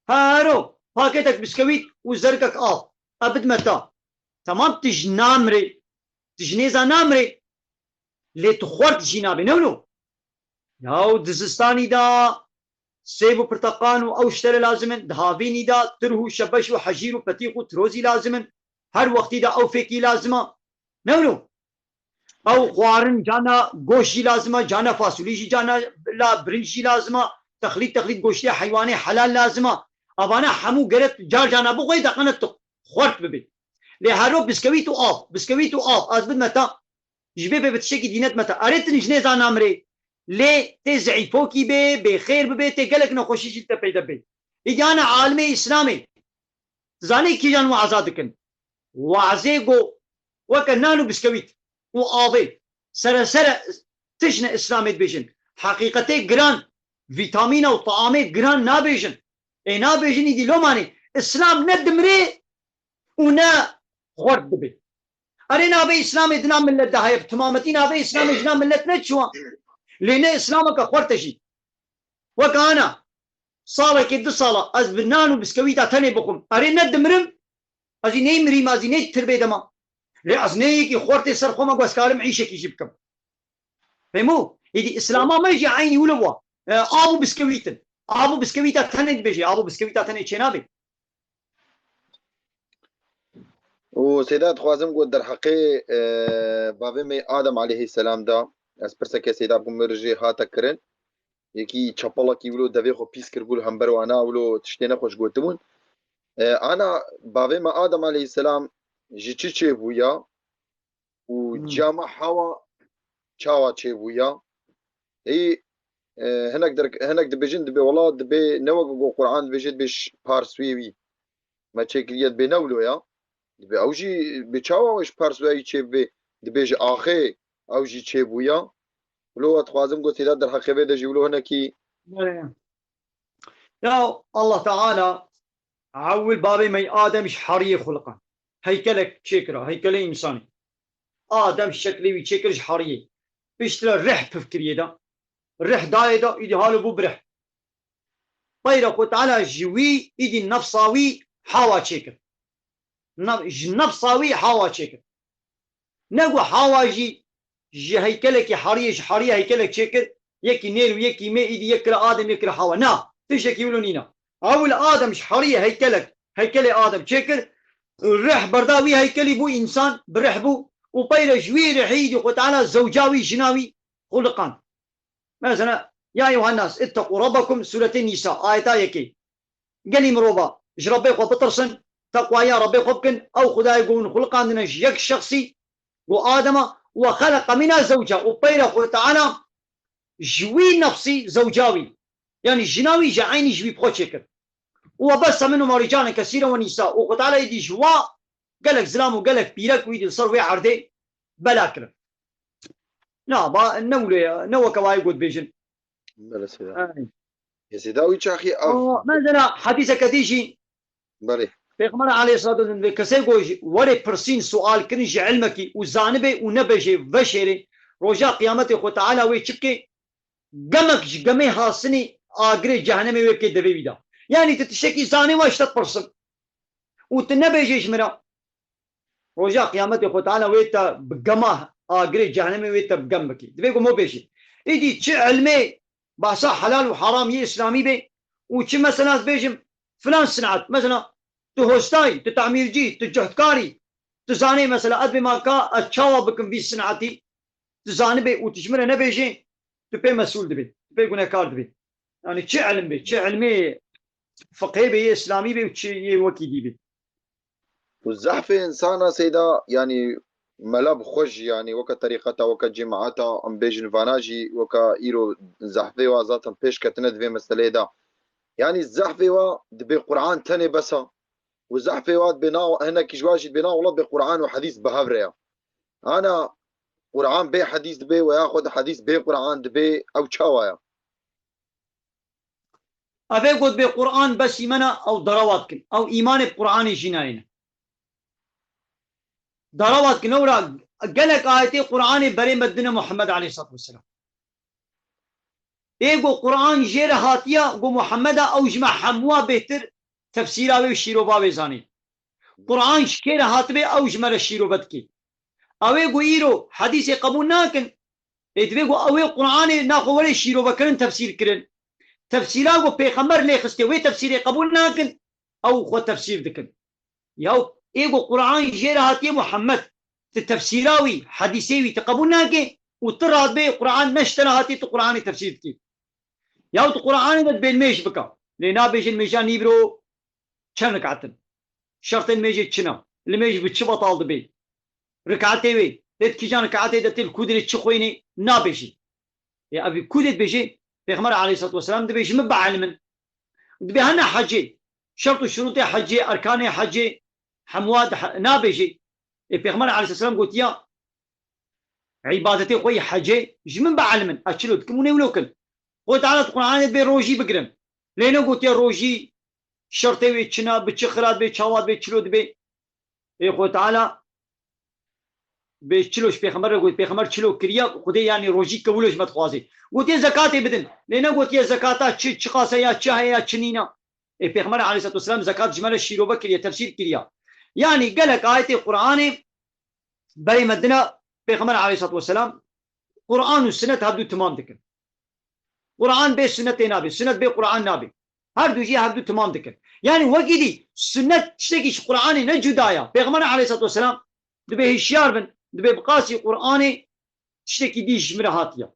Hero, paketek biskewît û zerikek av. E bidime te. Temam, tu ji namirê, tu ji nêza namirê. Lê tu xwert jî nabê, ne wilo? Yaw di zistanî de sêv û pirteqan û ew ji te re lazim in, di havînî de tirh û şebeş û hejîr û petîx û tirozî lazim in. Her wextî de ew fêkî lazim e. Ne wilo? Ew xwarin cana goşt jî lazim e, cana fasulî jî cana la birinc jî lazim e. Texlît texlît goştê heywanê helal lazim e. Evana hemû gere tu car cana bixwê deqene tu xwert bibî. Lê hero biskewît û av, biskewît û av, ez bidime te. Ji vê bê bi tiştekî dî nedime te. Erê, tu ji nêza namirê. Lê tê zeîfokî bê, bêxêr bibê, tê gelek nexweşî jî li te peyde bê. Îdî ana alimê Îslamê. Zanî kîjan we'za dikin? We'zê go weke nan û biskewît û avê. Sere sere tişt ne Îslamê dibêjin. Heqîqetê giran, vîtamîna û taamê giran nabêjin. Ê nabêjin îdî lomanê. Îslam ne dimirê û ne xwert dibe. Erê navê Îslamê di nav millet de heye, bi timametî navê Îslamê ji nav millet neçûwa. Lê ne Îslameke xwert e jî. Weke ana, salekê du sala ez bi nan û biskewîta tenê bixwim. Erê ne dimirim, ez jî neymirîm, ez jî ney tirbê dema. Lê ez neyekî xwertê ser xwe me ku ez karim îşekî jî bikim. Fehmo? Êdî Îslama me jî eynî wilo bû. E, av û biskewît in. Av û biskewîta tenê dibêje, av û biskewîta tenê çênabê. Û Seyda, dixwazim ku derheqê, e, bavê me Adem aleyhisselam da, ez pirseke Seyda bû mir jê hate kirin. Yekî çapalekî wilo devê xwe pîs kiribû li hember wana, wilo tiştê nexweş gotibûn. E, ana bavê me Adem aleyhisselam ji çi çêbûya? Û Hmm. cama hewa çawa çêbûya? Ey, e, hinek der-, hinek dibêjin, dibê wela dibê ne wek ku Quran dibêje, dibê ji pars wê wî me çêkiriye, dibê ne wilo ya. Dibê ew jî bi çawa wê ji pars wê wî çêbibê, dibê ji axê ew jî çêbûya. Wilo ez dixwazim ku Seyda derheqê vê de jî wilo hinekî Belê. Ya Allah Teala ewil bavê me Adem ji heriyê xuliqan. Heykelek çêkira, heykelê însanî. Adem şeklê wî çêkir ji heriyê. Piştre rih piv kiriye da. Rih dayê da, îdî halo bû bi rih. Peyra Xwe Teala ji wî, îdî nefsa wî Hawa çêkir. Ne-, ji nefsa wî Hawa çêkir. Ne ku Hawa jî ji heykelekî heriyê, ji heriya heykelek çêkir, yekî nêr û yekî mê, îdî yek kira Adem, yek kira Hawa. Na, tiştekî wilo nîna. Ewil Adem ji heriyê heykelek, heykelê Adem çêkir, rih berda wî heykelî bû, însan bi rih bû û peyre ji wî rihî îdî Xwe Teala zewca wî, jina wî xuliqand. Mesela, ya eyyuhen nas, ittaqu rabbakum, Sûretê Nîsa, ayeta yekê. Gelî mirova, ji Rebbê xwe bitirsin, teqwaya Rebbê xwe bikin, ew Xwedayê ku hûn xuliqandine ji yek şexsî, ku Adema, we xeleqa minha zewca, û peyra Xwe Teala ji wî nefsî zewca wî, yanî jina wî ji eynî ji wî bi xwe çêkir. Û we besa minhuma ricalan kesîran we nîsa, û Xwe Teala êdî ji wa gelek zilam û gelek pîrek wî di ser wê erdê bela kirin. Na, ba, ne wilo ye, ne weke wayê got bêjin. Belê seyda. Ey. Yê seyda wî çaxî ev. O, mesela, hedîseke dî jî Belê. Pêxember aleyhissalatu vesselam vê kesê got, ji werê pirsîn, sual kirin ji ilmekî û zanibê û nebêjê veşêrê, roja qiyametê Xwe Teala wê çi bike? Gemek ji gemê hasinî agirê cehennemê wê bike devê wî de. Yanî tu tiştekî zanî, wa ji te pirsim. Û tu nebêjê ji min re. Roja qiyametê Xwe Teala wê te bi gema agirê cehennemê wê te bi gem bikî. Divê ku mo bêjî. Îdî çi ilmê bahsa helal û haram yê îslamî bê û çi mesela ez bêjim filan sinat. Mesela tu hostayî, tu tamîrcî, tu cuhdkarî, tu zanê mesela ez bê ma ka ez çawa bikim vî sinatî, tu zanibê û tu ji min re nebêjê, tu pê mesûl dibê, tu pê gunekar dibê. Yanî çi ilim bê, çi ilmê fiqhê bê, yê îslamî bê û çi yê wekî dî bê. Û zehfê insana seyda, yanî mela bi xwe jî, yanî weke terîqeta, weke cemaeta, em bêjin vana jî, weke îro zehfê wa zaten pêş ketine di vê meseleyê de. Yanî zehfê wa dibê Quran tenê bes a. Û zehfê wa dibê na, hinekî ji wa jî dibê na wela bê Quran û hedîs bi hev re ya. Ana Quran bê hedîs dibê, we ya xwe di hedîs bê Quran dibê, ew çawa ya? Evê got bê Quran bes îmana, ew derawa dikin. Ew îmanê bi Quranê jî nayêne. Derawa dikin, ew ra gelek ayetê Quranê berê me dine Muhammed aleyhissalatu vesselam. Ê go Quran jê re hatiya, go Muhammeda ew ji me hemûa bêhtir tefsîra wê û şîrova wê zanî. Quran ji kê re hatibê, ew ji me re şîrove dikê. Ew ê go îro hedîsê qebûl nakin, ê divê go ew ê Quranê naxwe were şîrovekirin, tefsîr kirin. Tefsîra go pêxember lê xistê, wê tefsîrê qebûl nakin, ew xwe tefsîr dikin. Yaw ê go Quran jê re hatiye Muhammed, ti tefsîra wî, hedîsê wî ti qebûl nake û ti radbê Quran ne ji te re hatiye, tu Quranê tefsîr dikî. Yaw tu Quranê de dibê nimêj bika. Lê nabêjin nimêja nîvro çend rikatin. Şertên nimêjê çi ne? Nimêj bi çi betal dibe? Rikatê wê, tê di kîjan rikatê de tê li ku dirê çi xwênê nabêjî. Ê, ev ku dê dibêjê, Pêxember aleyhissalatu vesselam dibê ji min bielimin. Dibê hene hecê, şert û şurûtê hecê, erkanê hecê, hemûa di he-, nabêjê. Ê, Pêxember aleyhisselam gotiya, îbadetê xwe yê hecê ji min bielimin. Ez çilo dikim û nêwilo kin. Xwê Teala di Qur'anê dibê rojî bigirin. Lê ne gotiya rojî şertê wê çina, bi çi xira dibê, çawa dibê, çilo dibê. Ê Xwê Teala bê çilo ji Pêxember re got, Pêxember çilo kiriya, Xwedê yanî rojî kewilo ji me dixwazê. Gotiye zekatê bidin. Lê ne gotiye zekata çi, çiqas e ya, çi heye ya, çi nîna. Ê Pêxember aleyhissalatu vesselam zekat ji me re şîrove kiriye, tefsîr kiriya. Yanî gelek ayetê Qur'anê berê me dina Pêxember aleyhissalatu vesselam Qur'an û sunnet hevdu timam dikin. Qur'an bê sunnetê nabe, sunnet bê Qur'an nabe. Her du jî hevdu timam dikin. Yanî wekî dî sunnet tiştekî ji Qur'anê ne cuda ya. Pêxember aleyhissalatu vesselam dibê hişyar bin, dibê bi qasî Qur'anê tiştekî dî ji min re hatiye.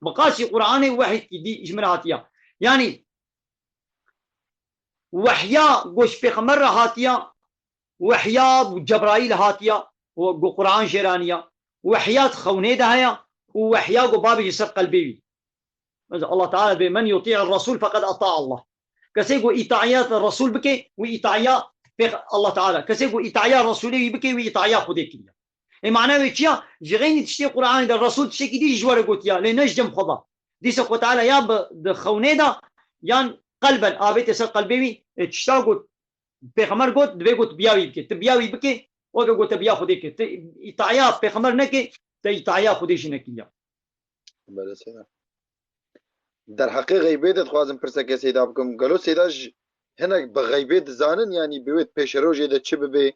Bi qasî Qur'anê wehyekî dî ji min re hatiye. Yanî wehya go ji Pêxember re hatiye, wehya bi Cebraîl hatiye, û go Qur'an jê re aniye. Wehya di xewnê de heye û wehya go babê ji ser qelbê wî. Mesela Allah Teala dibê, "Men yuti'ir Resul feqed ata Allah." Kesê ku îtaya Resul bike, wî îtaya Pêx-, Allah Teala. Kesê ku îtaya Resulê wî bike, wî îtaya Xwedê kiriye. Ê mana wê çi ya? Ji xeynî tiştê Qur'anê de Resul tiştekî dî ji we re gotiya, lê ne ji cem xwe ba. Dîsa Xwe Teala ya bi, di xewnê de, yan qelben, avête ser qelbê wî, ê, tişta got, Pêxember got, divê got, biya wî bike. Tu biya wî bike, Weke ku te bi ya Xwedê kir. Te îtaya pêxember nekê, te îtaya Xwedê jî nekiriya. Belê Seyda. Derheqê xeybê de dixwazim pirsekê Seyda bikim. Gelo Seyda ji hinek bi xeybê dizanin, yanî bi wê pêşerojê de çi bibe?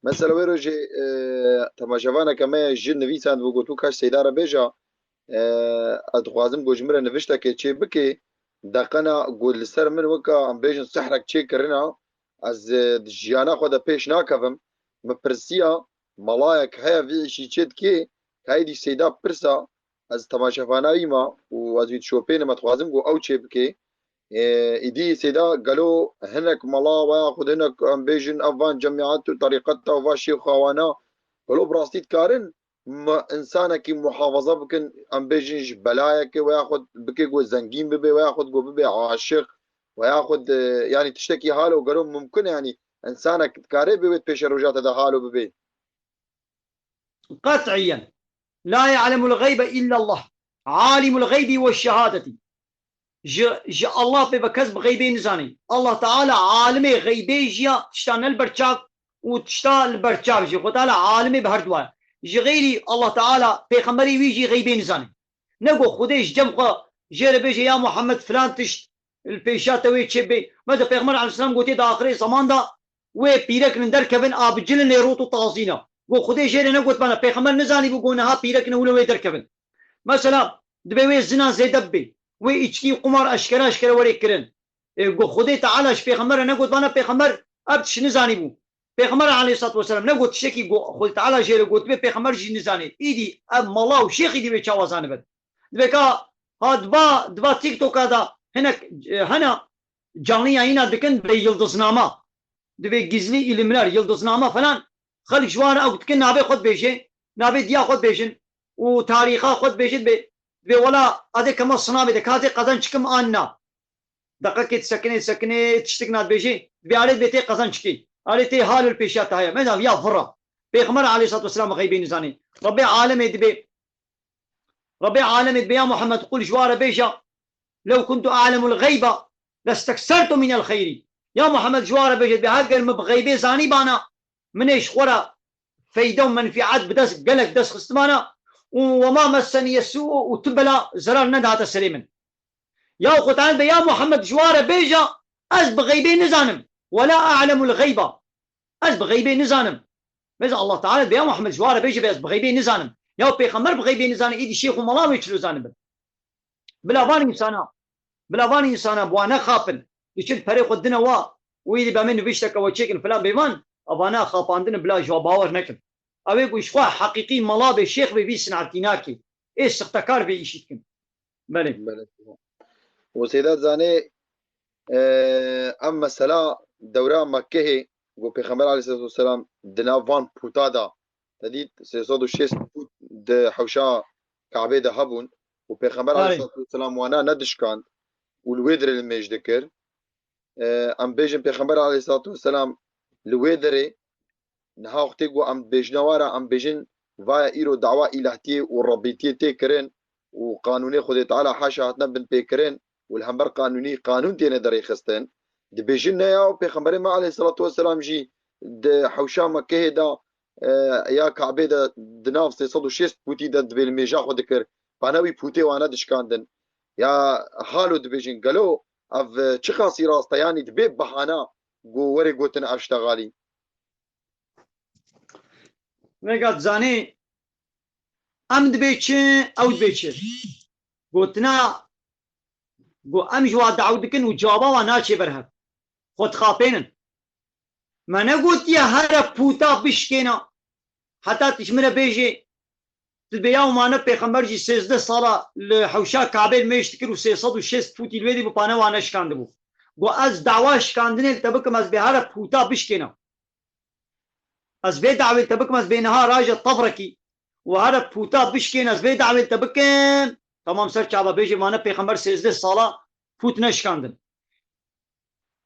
Mesela wê rojê, e, temaşevaneke me ji nivîsandibû, gotibû, kaş Seyda re bêja, e, ez dixwazim ku ji min re niviştekê çê bike, deqena ku li ser min weka, em bêjin, sihrek çêkirina, ez, e, di jiyana xwe de pêş nakevim. Min pirsiya, malayek heye vî îşî çê dikê, ka êdî Seyda pirsa, ez temaşevana wî ma û ez wî dişopênim, ez dixwazim ku ew çê bike. Ê, îdî Seyda, gelo hinek mala we ya xwe, hinek, em bêjin, ev van cemiyet û terîqeta û va şêxawana, gelo bi rastî dikarin me insanekî muhafaza bikin, em bêjin, ji belayekê we ya xwe bike ku zengîn bibe, we ya xwe ku bibe aşiq, we ya xwe, e, yanî tiştekî halo gelo mumkin e, yanî insanek dikare bê wê pêşerojate de halo bibe. قطعيا. لا يعلم الغيب إلا الله. عالم الغيب والشهادة. Ji, ji Allah pê ve kes bi xeybê nizanî. Allah Teala alimê xeybê jî ya, tişta ne li ber çav û tişta li ber çav jî. Xwe Teala alimê bi her duwa. Ji xeyrî Allah Teala pêxemberê wî jî xeybê nizanî. Ne ku Xwedê ji cem xwe jê re bêje ya Muhammed filan tişt li pêşiya te wê çê bê. Mesela Pêxember aleyhisselam gotiye di axirê zeman de wê pîrekinin derkevin a bi cilin lê rot û tazîna. Go Xwedê jê re negotbana, Pêxember nizanîbû go niha pîrekine wilo wê derkevin. Mesela, dibê wê zina zêde bibe. Wê îçkî û qumar eşkere eşkere were kirin. E, go Xwedê Teala ji Pêxember re negotbana, Pêxember ev tişt nizanîbû. Pêxember aleyhissalatu vesselam negot tiştekî go Xwedê Teala jê re gotibe, Pêxember jî nizanê. Îdî ev mala û şêxî dî wê çawa zanibin. Dibê ka ha diba, diba TikToka da hinek, e, hene canlı yayına dikin dibê yildiznama. Dibê gizli ilimler, yildiznama falan. Xelk ji wan re ew dikin navê xwe dibêje, navê diya xwe dibêjin û tarîxa xwe dibêjin dibê, dibê wela adê kema sinavê de ka tê qezenç kim an na. Deqekê disekinê, disekinê, tiştik nadibêjê, dibê arê dibê tê qezenç kê. Arê tê hal li pêşiya te heye. Meda ya vira. Pêxember aleyhissalatu vesselam xeybê nizanê. Rebê alemê dibê, Rebê alemê dibê ya Muhammed qul ji wa re bêja, "Lew kuntu a'lemul xeyba lesteksertu minel xeyri." Ya Muhammed ji wa re bêje dibê, heger min bi xeybê zanîbana, min ê ji xwe re feyde û menfîet bi dest, gelek dest xistibana û "Ve ma messeniye su'u", û tu bela zerar nedihate serê min. Ya Xwedê be ya Muhammed ji wa re bêja, ez bi xeybê nizanim. "Ve la a'lemul xeyba." Ez bi xeybê nizanim. Bêje Allah Teala be ya Muhammed ji wa re bêje be ez bi xeybê nizanim. Ya pêxember bi xeybê nizane, îdî şêx û mala wê çilo zanibin. Bila van însana, bila van însana bi wan nexapin. Diçin perê xwe dine wa û îdî be min nivîşteke we çêkin filan bêvan, evana xapandin bila ji wa bawer nekin. Ew ê ku ji xwe heqîqî mala be, şêx be, vî sinartî nake. Ê sixtekar vê îşî dikin. Belê. Belê. Û Seyda zanê, e, em mesela dewra Mekkehê ku Pêxember aleyhissalatu vesselam di nav van puta da, te dît sê sed û şêst pût di hewşa Kabê de hebûn û Pêxember Belê. aleyhissalatu vesselam wana nedişkand û li wê dirê li mêj dikir. E, em bêjin Pêxember aleyhissalatu vesselam li wê derê niha wextê ku em dibêjine wara, em bêjin vaya îro dawa îlahtiyê û rebîtiyê tê kirin û qanûnê Xwedê Teala haşa hatine binpêkirin û li hember qanûnî qanûn têne derêxistin. Dibêjin ne ya Pêxemberê me aleyhissalatu vesselam jî di hewşa Mekkehê de, e, ya Kabê de di nav sê sed û şêst pûtî de dibê li mêja xwe dikir. Bana wî pûtê wane dişkandin. Ya halo dibêjin gelo ev, e, çiqasî rast e, yanî dibe bahana ku were gotin ev şte xalî. Vega dizanê em dibê çi, ew dibê çi. Gotina ku em ji wa daw dikin û cewaba wa naçê ber hev. Xwe dixapênin. Me negotiye here pûta bişkêna. Heta tu ji min re bêjê, tu bê ya û mane pêxember jî sêzdeh sala li hewşa Kabê li mêj dikir û sê sed û şêst pûtî li wê dî bi pane wane şikandibû. Got, ez dawa şikandinê li te bikim, ez bê here pûta bişkêna. Ez vê dawê te bikim, ez bê niha raje tevrekî û here pûta bişkên, ez vê dawê te bikim. Tamam, ser çava bêjê mane pêxember sêzdeh sala pût neşikandin.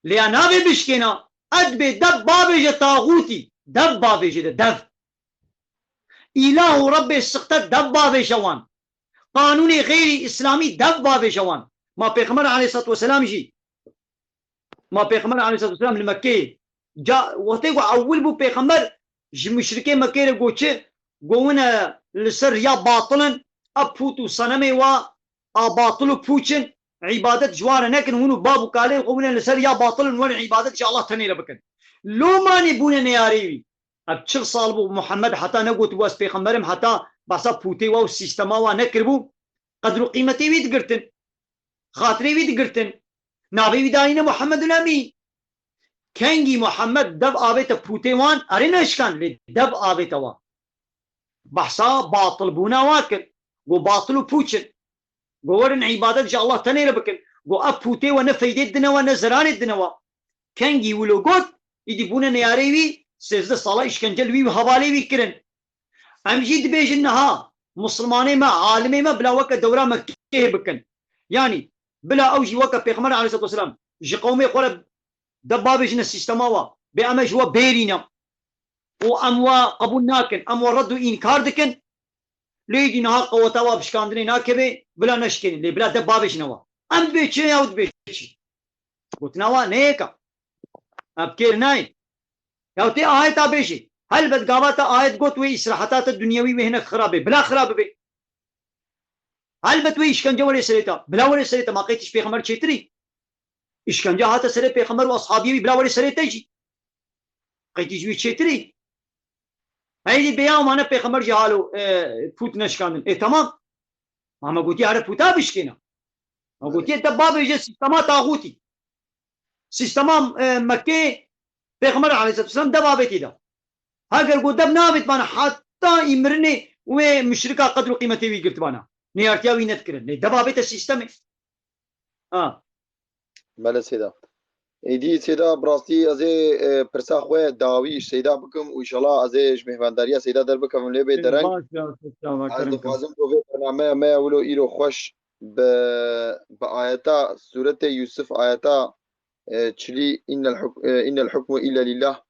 Lê ya navê bişkêna, ez bê dev bavêje taxûtî, dev bavêje de, dev. Îlah û Rebbê sixte dev bavêje wan. Qanûnê xeyrî îslamî dev bavêje wan. Ma Pêxember aleyhissalatu vesselam jî Ma Pêxember aleyhissalatu vesselam li Mekkeyê ca wextê ku ewil bû Pêxember Ji muşrikê Mekkê re got çi? Got wine li ser riya batil in, ev pût û senemê wa a batil û pûç in, îbadet ji wan re nekin, hûn û bab û kalên xwe wine li ser riya batil in, werin îbadet ji Allah tenê re bikin. Lomanê bûne neyarê wî. Ev çil sal bû Muhammed heta negotibû ez pêxember im, heta behsa pûtê wa û sîstema wa nekiribû, qedr û qîmetê wî digirtin. Xatirê wî digirtin. Navê wî dayîne Muhammedul Emîn. Kengî Muhammed dev avête pûtê wan, erê neşkan, lê dev avête wan. Behsa batilbûna wa kir. Got batil û pûç in. Got werin îbadet ji Allah tenê re bikin. Got ev pûtê we ne feydê didine we ne zerarê didine we. Kengî wilo got, îdî bûne neyarê wî, sêzdeh sala îşkence li wî û hevalê wî kirin. Em jî dibêjin niha, Musulmanê me, alimê me bila weke dewra Mekkê bikin. Yanî, bila ew jî weke Pêxember aleyhisselatu vesselam ji qewmê xwe re de bavêjine sîstema wa, bê em e ji we bêrîne. Û em we qebûl nakin, em we red û înkar dikin. Lê îdî niha qeweta wa bi şikandinê nakeve, bila neşkênin, lê bila de bavêjine wa. Em dibê çi ya û dibê çi? Gotina wa ne yek e. Ev kêr nayê. Ya tê ayeta bêjê. Helbet gava te ayet got wê îsraheta te dunyewî wê hinek xirab bê. Bila xirab bibê. Helbet wê îşkence were serê te. Bila were serê te, ma qey tîj pêxember çêtirî? Îşkence hate serê pêxember û ashabiyê wî bila were serê te jî. Qey tîj wî çêtirî? Heydî bêya mane pêxember jî halo, e, pût neşkandin. Ê, temam. Ma me gotiye here pûta bişkêne. Ma gotiye te bavêje sîstema taxûtî. Sîstema, e, Mekkê Pêxember aleyhisselatu vesselam dev avêtî de. Heger got dev navêt bana heta î mirinê wê muşrika qedr û qîmetê wî girtibana. Neyartiya wî nedikirin. Lê dev avête sîstemê. Ha. Bele Seyda. Êdî Seyda, bi rastî ez ê, e, pirsa xwe dawî ji Seyda bikim û înşallah ez ê ji mêhvandariya Seyda derbikevim lê bê dereng. Baş ya, selamet Ez aleyküm. dixwazim ku vê bernameya me ya wilo îro xweş bi, bi ayeta Sûretê Yûsif, ayeta, e, çilî, "Innel huk-, e, innel hukmu illa lillah",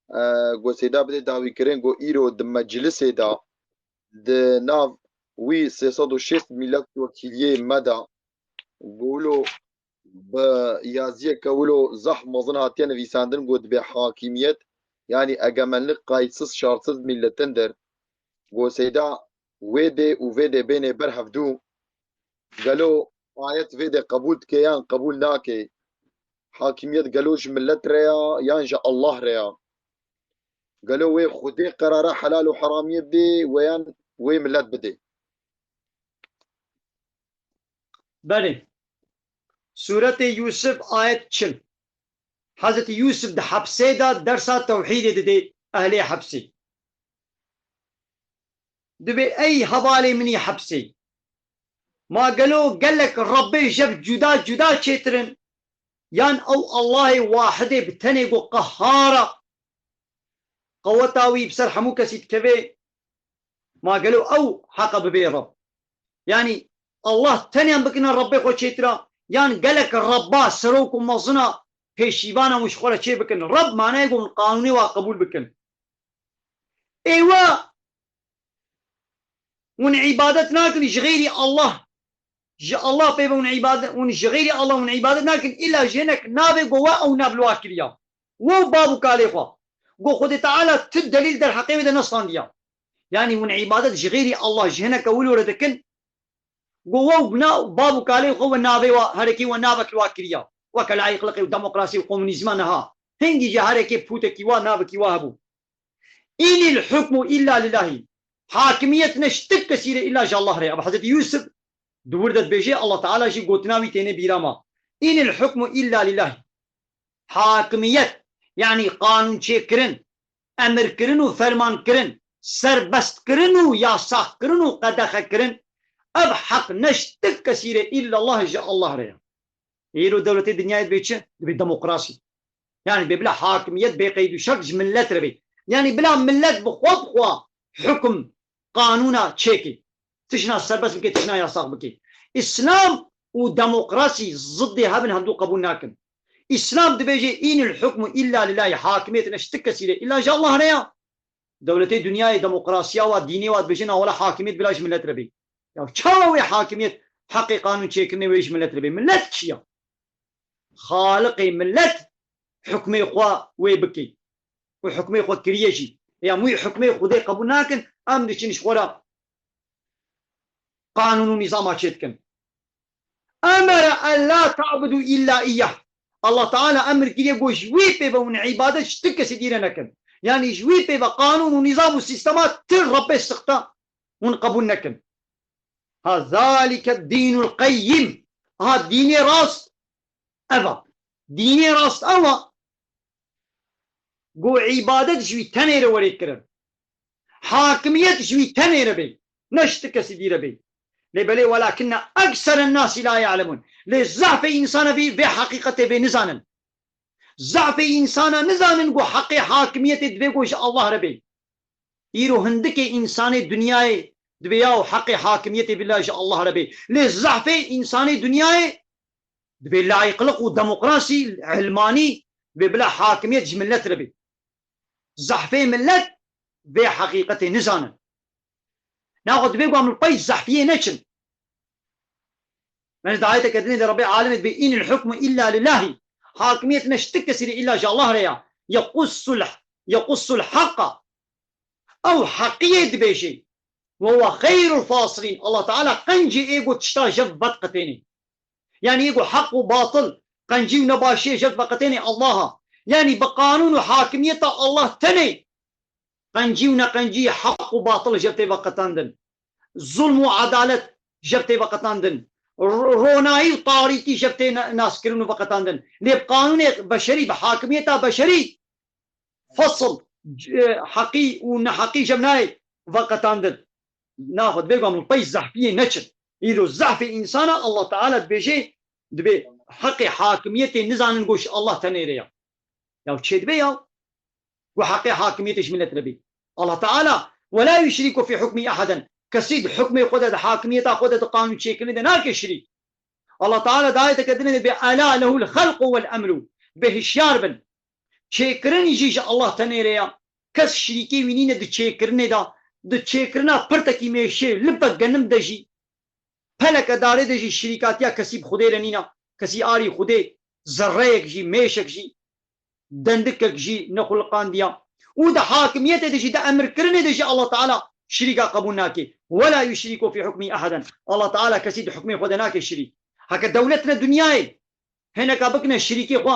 e, ku Seyda bidê dawîkirin ku îro di meclisê de di nav wî sê sed û şêst mîlet wekîliyê me de, ku wilo bi yaziyeke wilo zehf mezin hatiye nivîsandin, ku dibê hakimiyet, yanî egemenlik qaysiz şartsiz milletindir. Ku Seyda wê dê û vê dê bênê ber hevdû. Gelo ayet vê dê qebûl dike yan qebûl nake? Hakimiyet gelo ji millet re ya yan ji Allah re ya? Gelo wê Xwedê qerara helal û heramiyê bidê we yan wê millet bidê? Belê. Sûretê Yûsif, ayet çil. Hezretî Yûsif di hepsê de dersa tewhîdê didê ehlê hepsê. Dibê, ey hevalê min î hepsê, ma gelo gelek Rebbê jev cuda cuda çêtir in? Yan ew Allahê wahidê bi tenê ku qehar e, qeweta wî bi ser hemû kesî dikeve, ma gelo ew heqe bibê Reb? Yanî Allah tenya bikine Rebbê xwe çêtir e, yan gelek Rebba serok û mezina pêşîvana hûn ji xwe re çê bikin? Reb manayê ku hûn qanûnê wa qebûl bikin. Êwa hûn îbadet nakin ji xeyrî Allah. Ji Allah pê ve hûn îbadet, hûn ji xeyrî Allah hûn îbadet nakin, îlla ji hinek navê ku we ew nav li wa kiriya. We û bab û kalê xwe. Ku Xwedê Teala tu delîl derheqê wê de nestandiya. Yanî hûn îbadet ji xeyrî Allah ji hineke wilo re dikin. Ku we û na-, bab û kalê xwe we navê wa, herekê we navek li wa kiriya. Weke layîqliqê û demokrasî û komunîzma niha. Hingî jî herekê pûtekî wa navekî wa hebû. Înil hukmu illa lillahi. Hakimiyet ne ji ti kesî re illa ji Allah re. Ev Hezretî Yûsif di wir de dibêje, Allah Teala jî gotina wî têne bîra ma. Înil hukmu illa lillahi. Hakimiyet, yanî qanûnçêkirin, emirkirin û fermankirin, serbestkirin û yasakkirin û qedexekirin, ev heq ne ji ti kesî re, îllallah ji Allah re ye. Îro dewletê dinyayê dibê çi? Dibê demokrasî. Yanî dibê bila hakimiyet bê qeyd û şert ji millet re bê. Yanî bila millet bi xwe bi xwe hukum, qanûna çêkê. Tişna serbest bike, tişna yasak bike. Îslam û demokrasî ziddê hev in, hevdû qebûl nakin. Îslam dibêje, "Înil hukmu illa lillahi", hakimiyet ne ji ti kesî re, illa ji Allah re ya. Dewletê dinyayê, demokrasiya wa, dînê wa dibêje, "Na wela hakimiyet bila ji millet re bê." Ya çawa wê hakimiyet heqê qanûn çêkirinê wê ji millet re bê? Millet kî ya? Xaliqê millet hukmê xwe wê bike. Û hukmê xwe kiriye jî. ya wî hukmê Xwedê qebûl nakin, em diçin ji xwe re qanûn û nîzama çêdikin. Emere en la ta'budu illa iyyah. Allah Teala emir kiriye, got, ji wî pê ve hûn îbadet ji ti kesî dî re nekin. Yanî ji wî pê ve qanûn û nîzam û sîstema ti Rebbê sixta hûn qebûl nekin. Ha, zalike dînul qeyyim. Ha, dînê rast ev a. Dînê rast ew a. Ku îbadet ji wî tenê re were kirin. Hakimiyet ji wî tenê re bê. Ne ji ti kesî dî re bê. Lê belê welakinne ekseren nasi la ya'lemun. Lê zehfê însana vî vê heqîqetê vê nizanin. Zehfê însana nizanin ku heqê hakimiyetê divê ku ji Allah re bê. Îro hindikê însanê dinyayê dibê yaw heqê hakimiyetê bila ji Allah re bê. Lê zehfê însanê dinyayê dibê layîqliq û demokrasî, ilmanî, dibê bila hakimiyet ji millet re bê. Zehfê millet vê heqîqetê nizanin. Naxwe dibê ku em li pey zehfiyê neçin. Em ji dayeteke dinê de Rebbê alemê dibê, "Înil hukmu illa lillahî." Hakimiyet ne ji ti kesî re, îlla ji Allah re ya. Yequssul, yequssul haqqa. Ew heqiyê dibêjê. Ve huve xeyrul fasilîn. Allah Teala qencê ê ku tişta jev vediqetênê. Yanî ê ku heq û batil, qencî û nebaşiyê jev veqetênê Allah a. Yanî bi qanûn û hakimiyeta Allah tenê qencî û neqencî, heq û batil jev tê veqetandin. Zulm û edalet jev tê veqetandin. Ro-, ronahî û tarîtî jev tê na-, naskirin û veqetandin. Lê bi qanûnê beşerî, bi hakimiyeta beşerî, Fesl, c-, heqî û neheqî jev nayê veqetandin. Naxwe dibê ku em li pey zehfiyê neçin. Îro zehfê însana Allah Teala dibêje, dibê heqê hakimiyetê nizanin ku ji Allah tenê re ya. Ya çê dibe ya? Ku heqê hakimiyetê ji millet re bê. Allah Teala, "Ve la yuşriku fî hukmî eheden." Kesî di hukmê xwe de, di hakimiyeta xwe de, di qanûn çêkirinê de nake şirîk. Allah Teala di ayeteke dinê de bê, "Ela lehul xelqu vel emru." Bê hişyar bin. Çêkirin jî ji Allah tenê re ya. Kes şirîkê wî nîne di çêkirinê de. Di çêkirina pirtekî mêşê, lipek genim de jî, peleke darê de jî şirîkatiya kesî bi Xwedê re nîne. Kesî arî Xwedê, zerreyek jî, mêşek jî, dendikek jî nexuliqandiya. Û di hakimiyetê de jî, di emirkirinê de jî Allah Teala şirîka qebûl nake. "Ve la yuşrîku fî hukmî eheden." Allah Teala kesî di hukmê xwe de nake şirîk. Heke dewlet ne dinyayê, hineka bikine şirîkê xwe.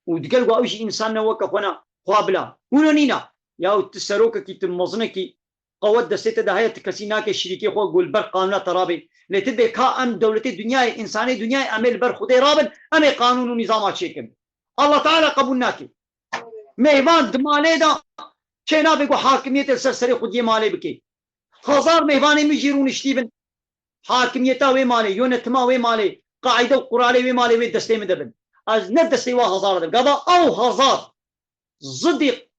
Û digel ku ew jî însan ne weke xwe ne, xwe bila. Hûn nîna. Ya tu serokekî, tu mezinekî, qewet destê te de heye, tu kesî nake şirîkê xwe ku li ber qanûna te rabê. Lê tu dê ka em dewletê dinyayê, însanê dinyayê, em ê li ber Xwedê rabin, em ê qanûn û nîzama çêkin. Allah Teala qebûl nake. Mêvan di malê de çê nabe ku hakimiyetê li ser serê xwediyê malê bike. Hezar mêvanê min jî rûniştî bin. Hakimiyeta wê malê, yönetima wê malê, qaîde û quralê wê malê wê destê min de bin. Ez ne destê wa hezar de bin. Gava ew hezar zidî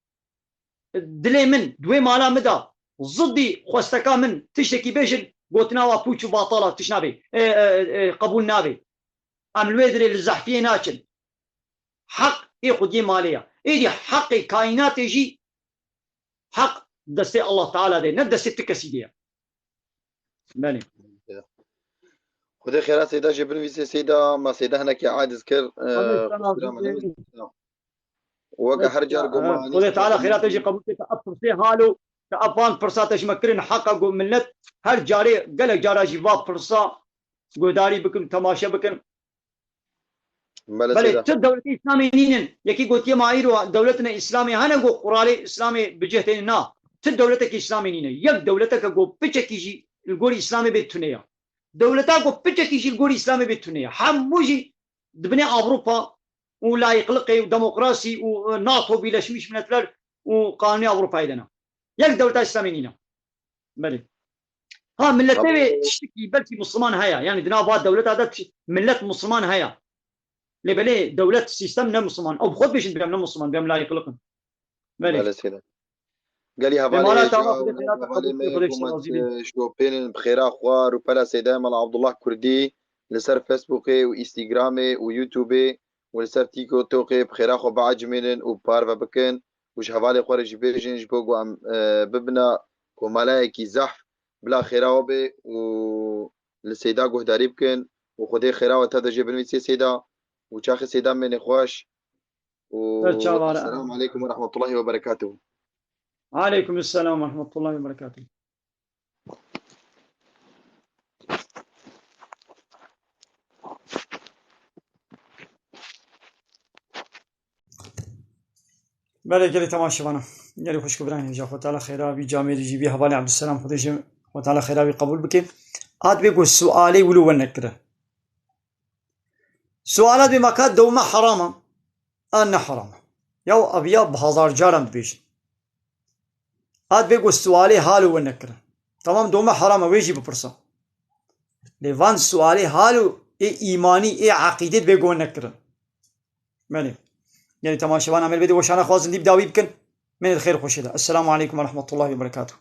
dilê min, di wê mala min de, zidî xwesteka min tiştekî bêjin, gotina wa pûç û batal a, tişt nabê, e, e, e, qebûl nabê. Em li wê dirê li zehfiyê naçin. Heq ê xwediyê malê ya. Êdî heqê kaînatê jî heq destê Allah Teala de, ne destê ti kesî de ye. Belê. Xwedê xêra Seyda jê binivîse, Seyda, ma Seyda hinekî aciz kir, e, Xwedê sana xwestira me nivîse. Weke her car ku me anî Xwedê Teala xêra te jî qebûl kir, te ev pirsê halo, te ev van pirsa te ji me kirin, heqa ku millet her carê, gelek cara jî va pirsa guhdarî bikin, temaşe bikin. Belê, Belê, Seyda. Ti dewletê Îslamê nînin. Yekî gotiye ma îro dewletine Îslamê hene ku quralê Îslamê bi cih têne, na. Ti dewleteke Îslamê nîne. Yek dewleteke ku piçekî jî li gorî Îslamê bê tune ya. Dewleta ku piçekî jî li gorî Îslamê bê tune ya. Hemû jî di binê Ewropa û layîqliqê û demokrasî û, e, NATO, Birleşmiş Milletler û qanûnê Ewropayê de ne. Yek dewleta Îslamê nîne. Belê. Ha, milletê wê tiştekî belkî Misliman heye. Yanî di nav va dewleta de ti-, millet Misliman heye. Lê belê dewlet, sîstem ne Misliman. Ew bi xwe dibêjin, bêm ne Misliman, bêm layîqliq in. Belê. Belê Seyda. Gelî hevalê Xwedê xêra te, Xwedê şêrazî bin. Şopênin bi xêra xwe, rûpela Seyda Mela Abdullah Kurdî li ser Facebookê û Instagramê û YouTubeê û li ser TikTokê bi xêra xwe biecimênin û parve bikin. Û ji hevalê xwe re jî bêjin, ji bo ku em, e, bibina komalayekî zehf, bila xêra we bê û li Seyda guhdarî bikin û Xwedê xêra we tev de jê binivîsê Seyda û çaxê Seyda mênê xweş û Ser çava re. Esselamu aleykum ve rahmetullahi ve berekatuhu. Aleykum selam ve rahmetullahi ve berekatuhu. Belê gelî temaşevana. Gelî xwişk û birayên hêja, Xwe Teala xêra wî, camêrî jî, vî hevalê Ebdulselam, Xwedê jî Xwe Teala xêra wî qebûl bike. Hat bê ku sualê wilo we nekire. Suala dibê ma ka dewme heram e? An ne heram e. Yaw ev ya bi hezar caran dibêjin. Hat bê ku sualê halo we nekirin. Tamam, dewme heram e, wê jî bipirsa. Lê van sualê halo ê îmanî, ê eqîdê dibê ku we nekirin. Belê. Gelî temaşevan, em ê li vê de weşana xwe zindî bi dawî bikin. Mênê di xêr xweşê de. Esselamu aleykum ve rahmetullahi ve berekatuhu.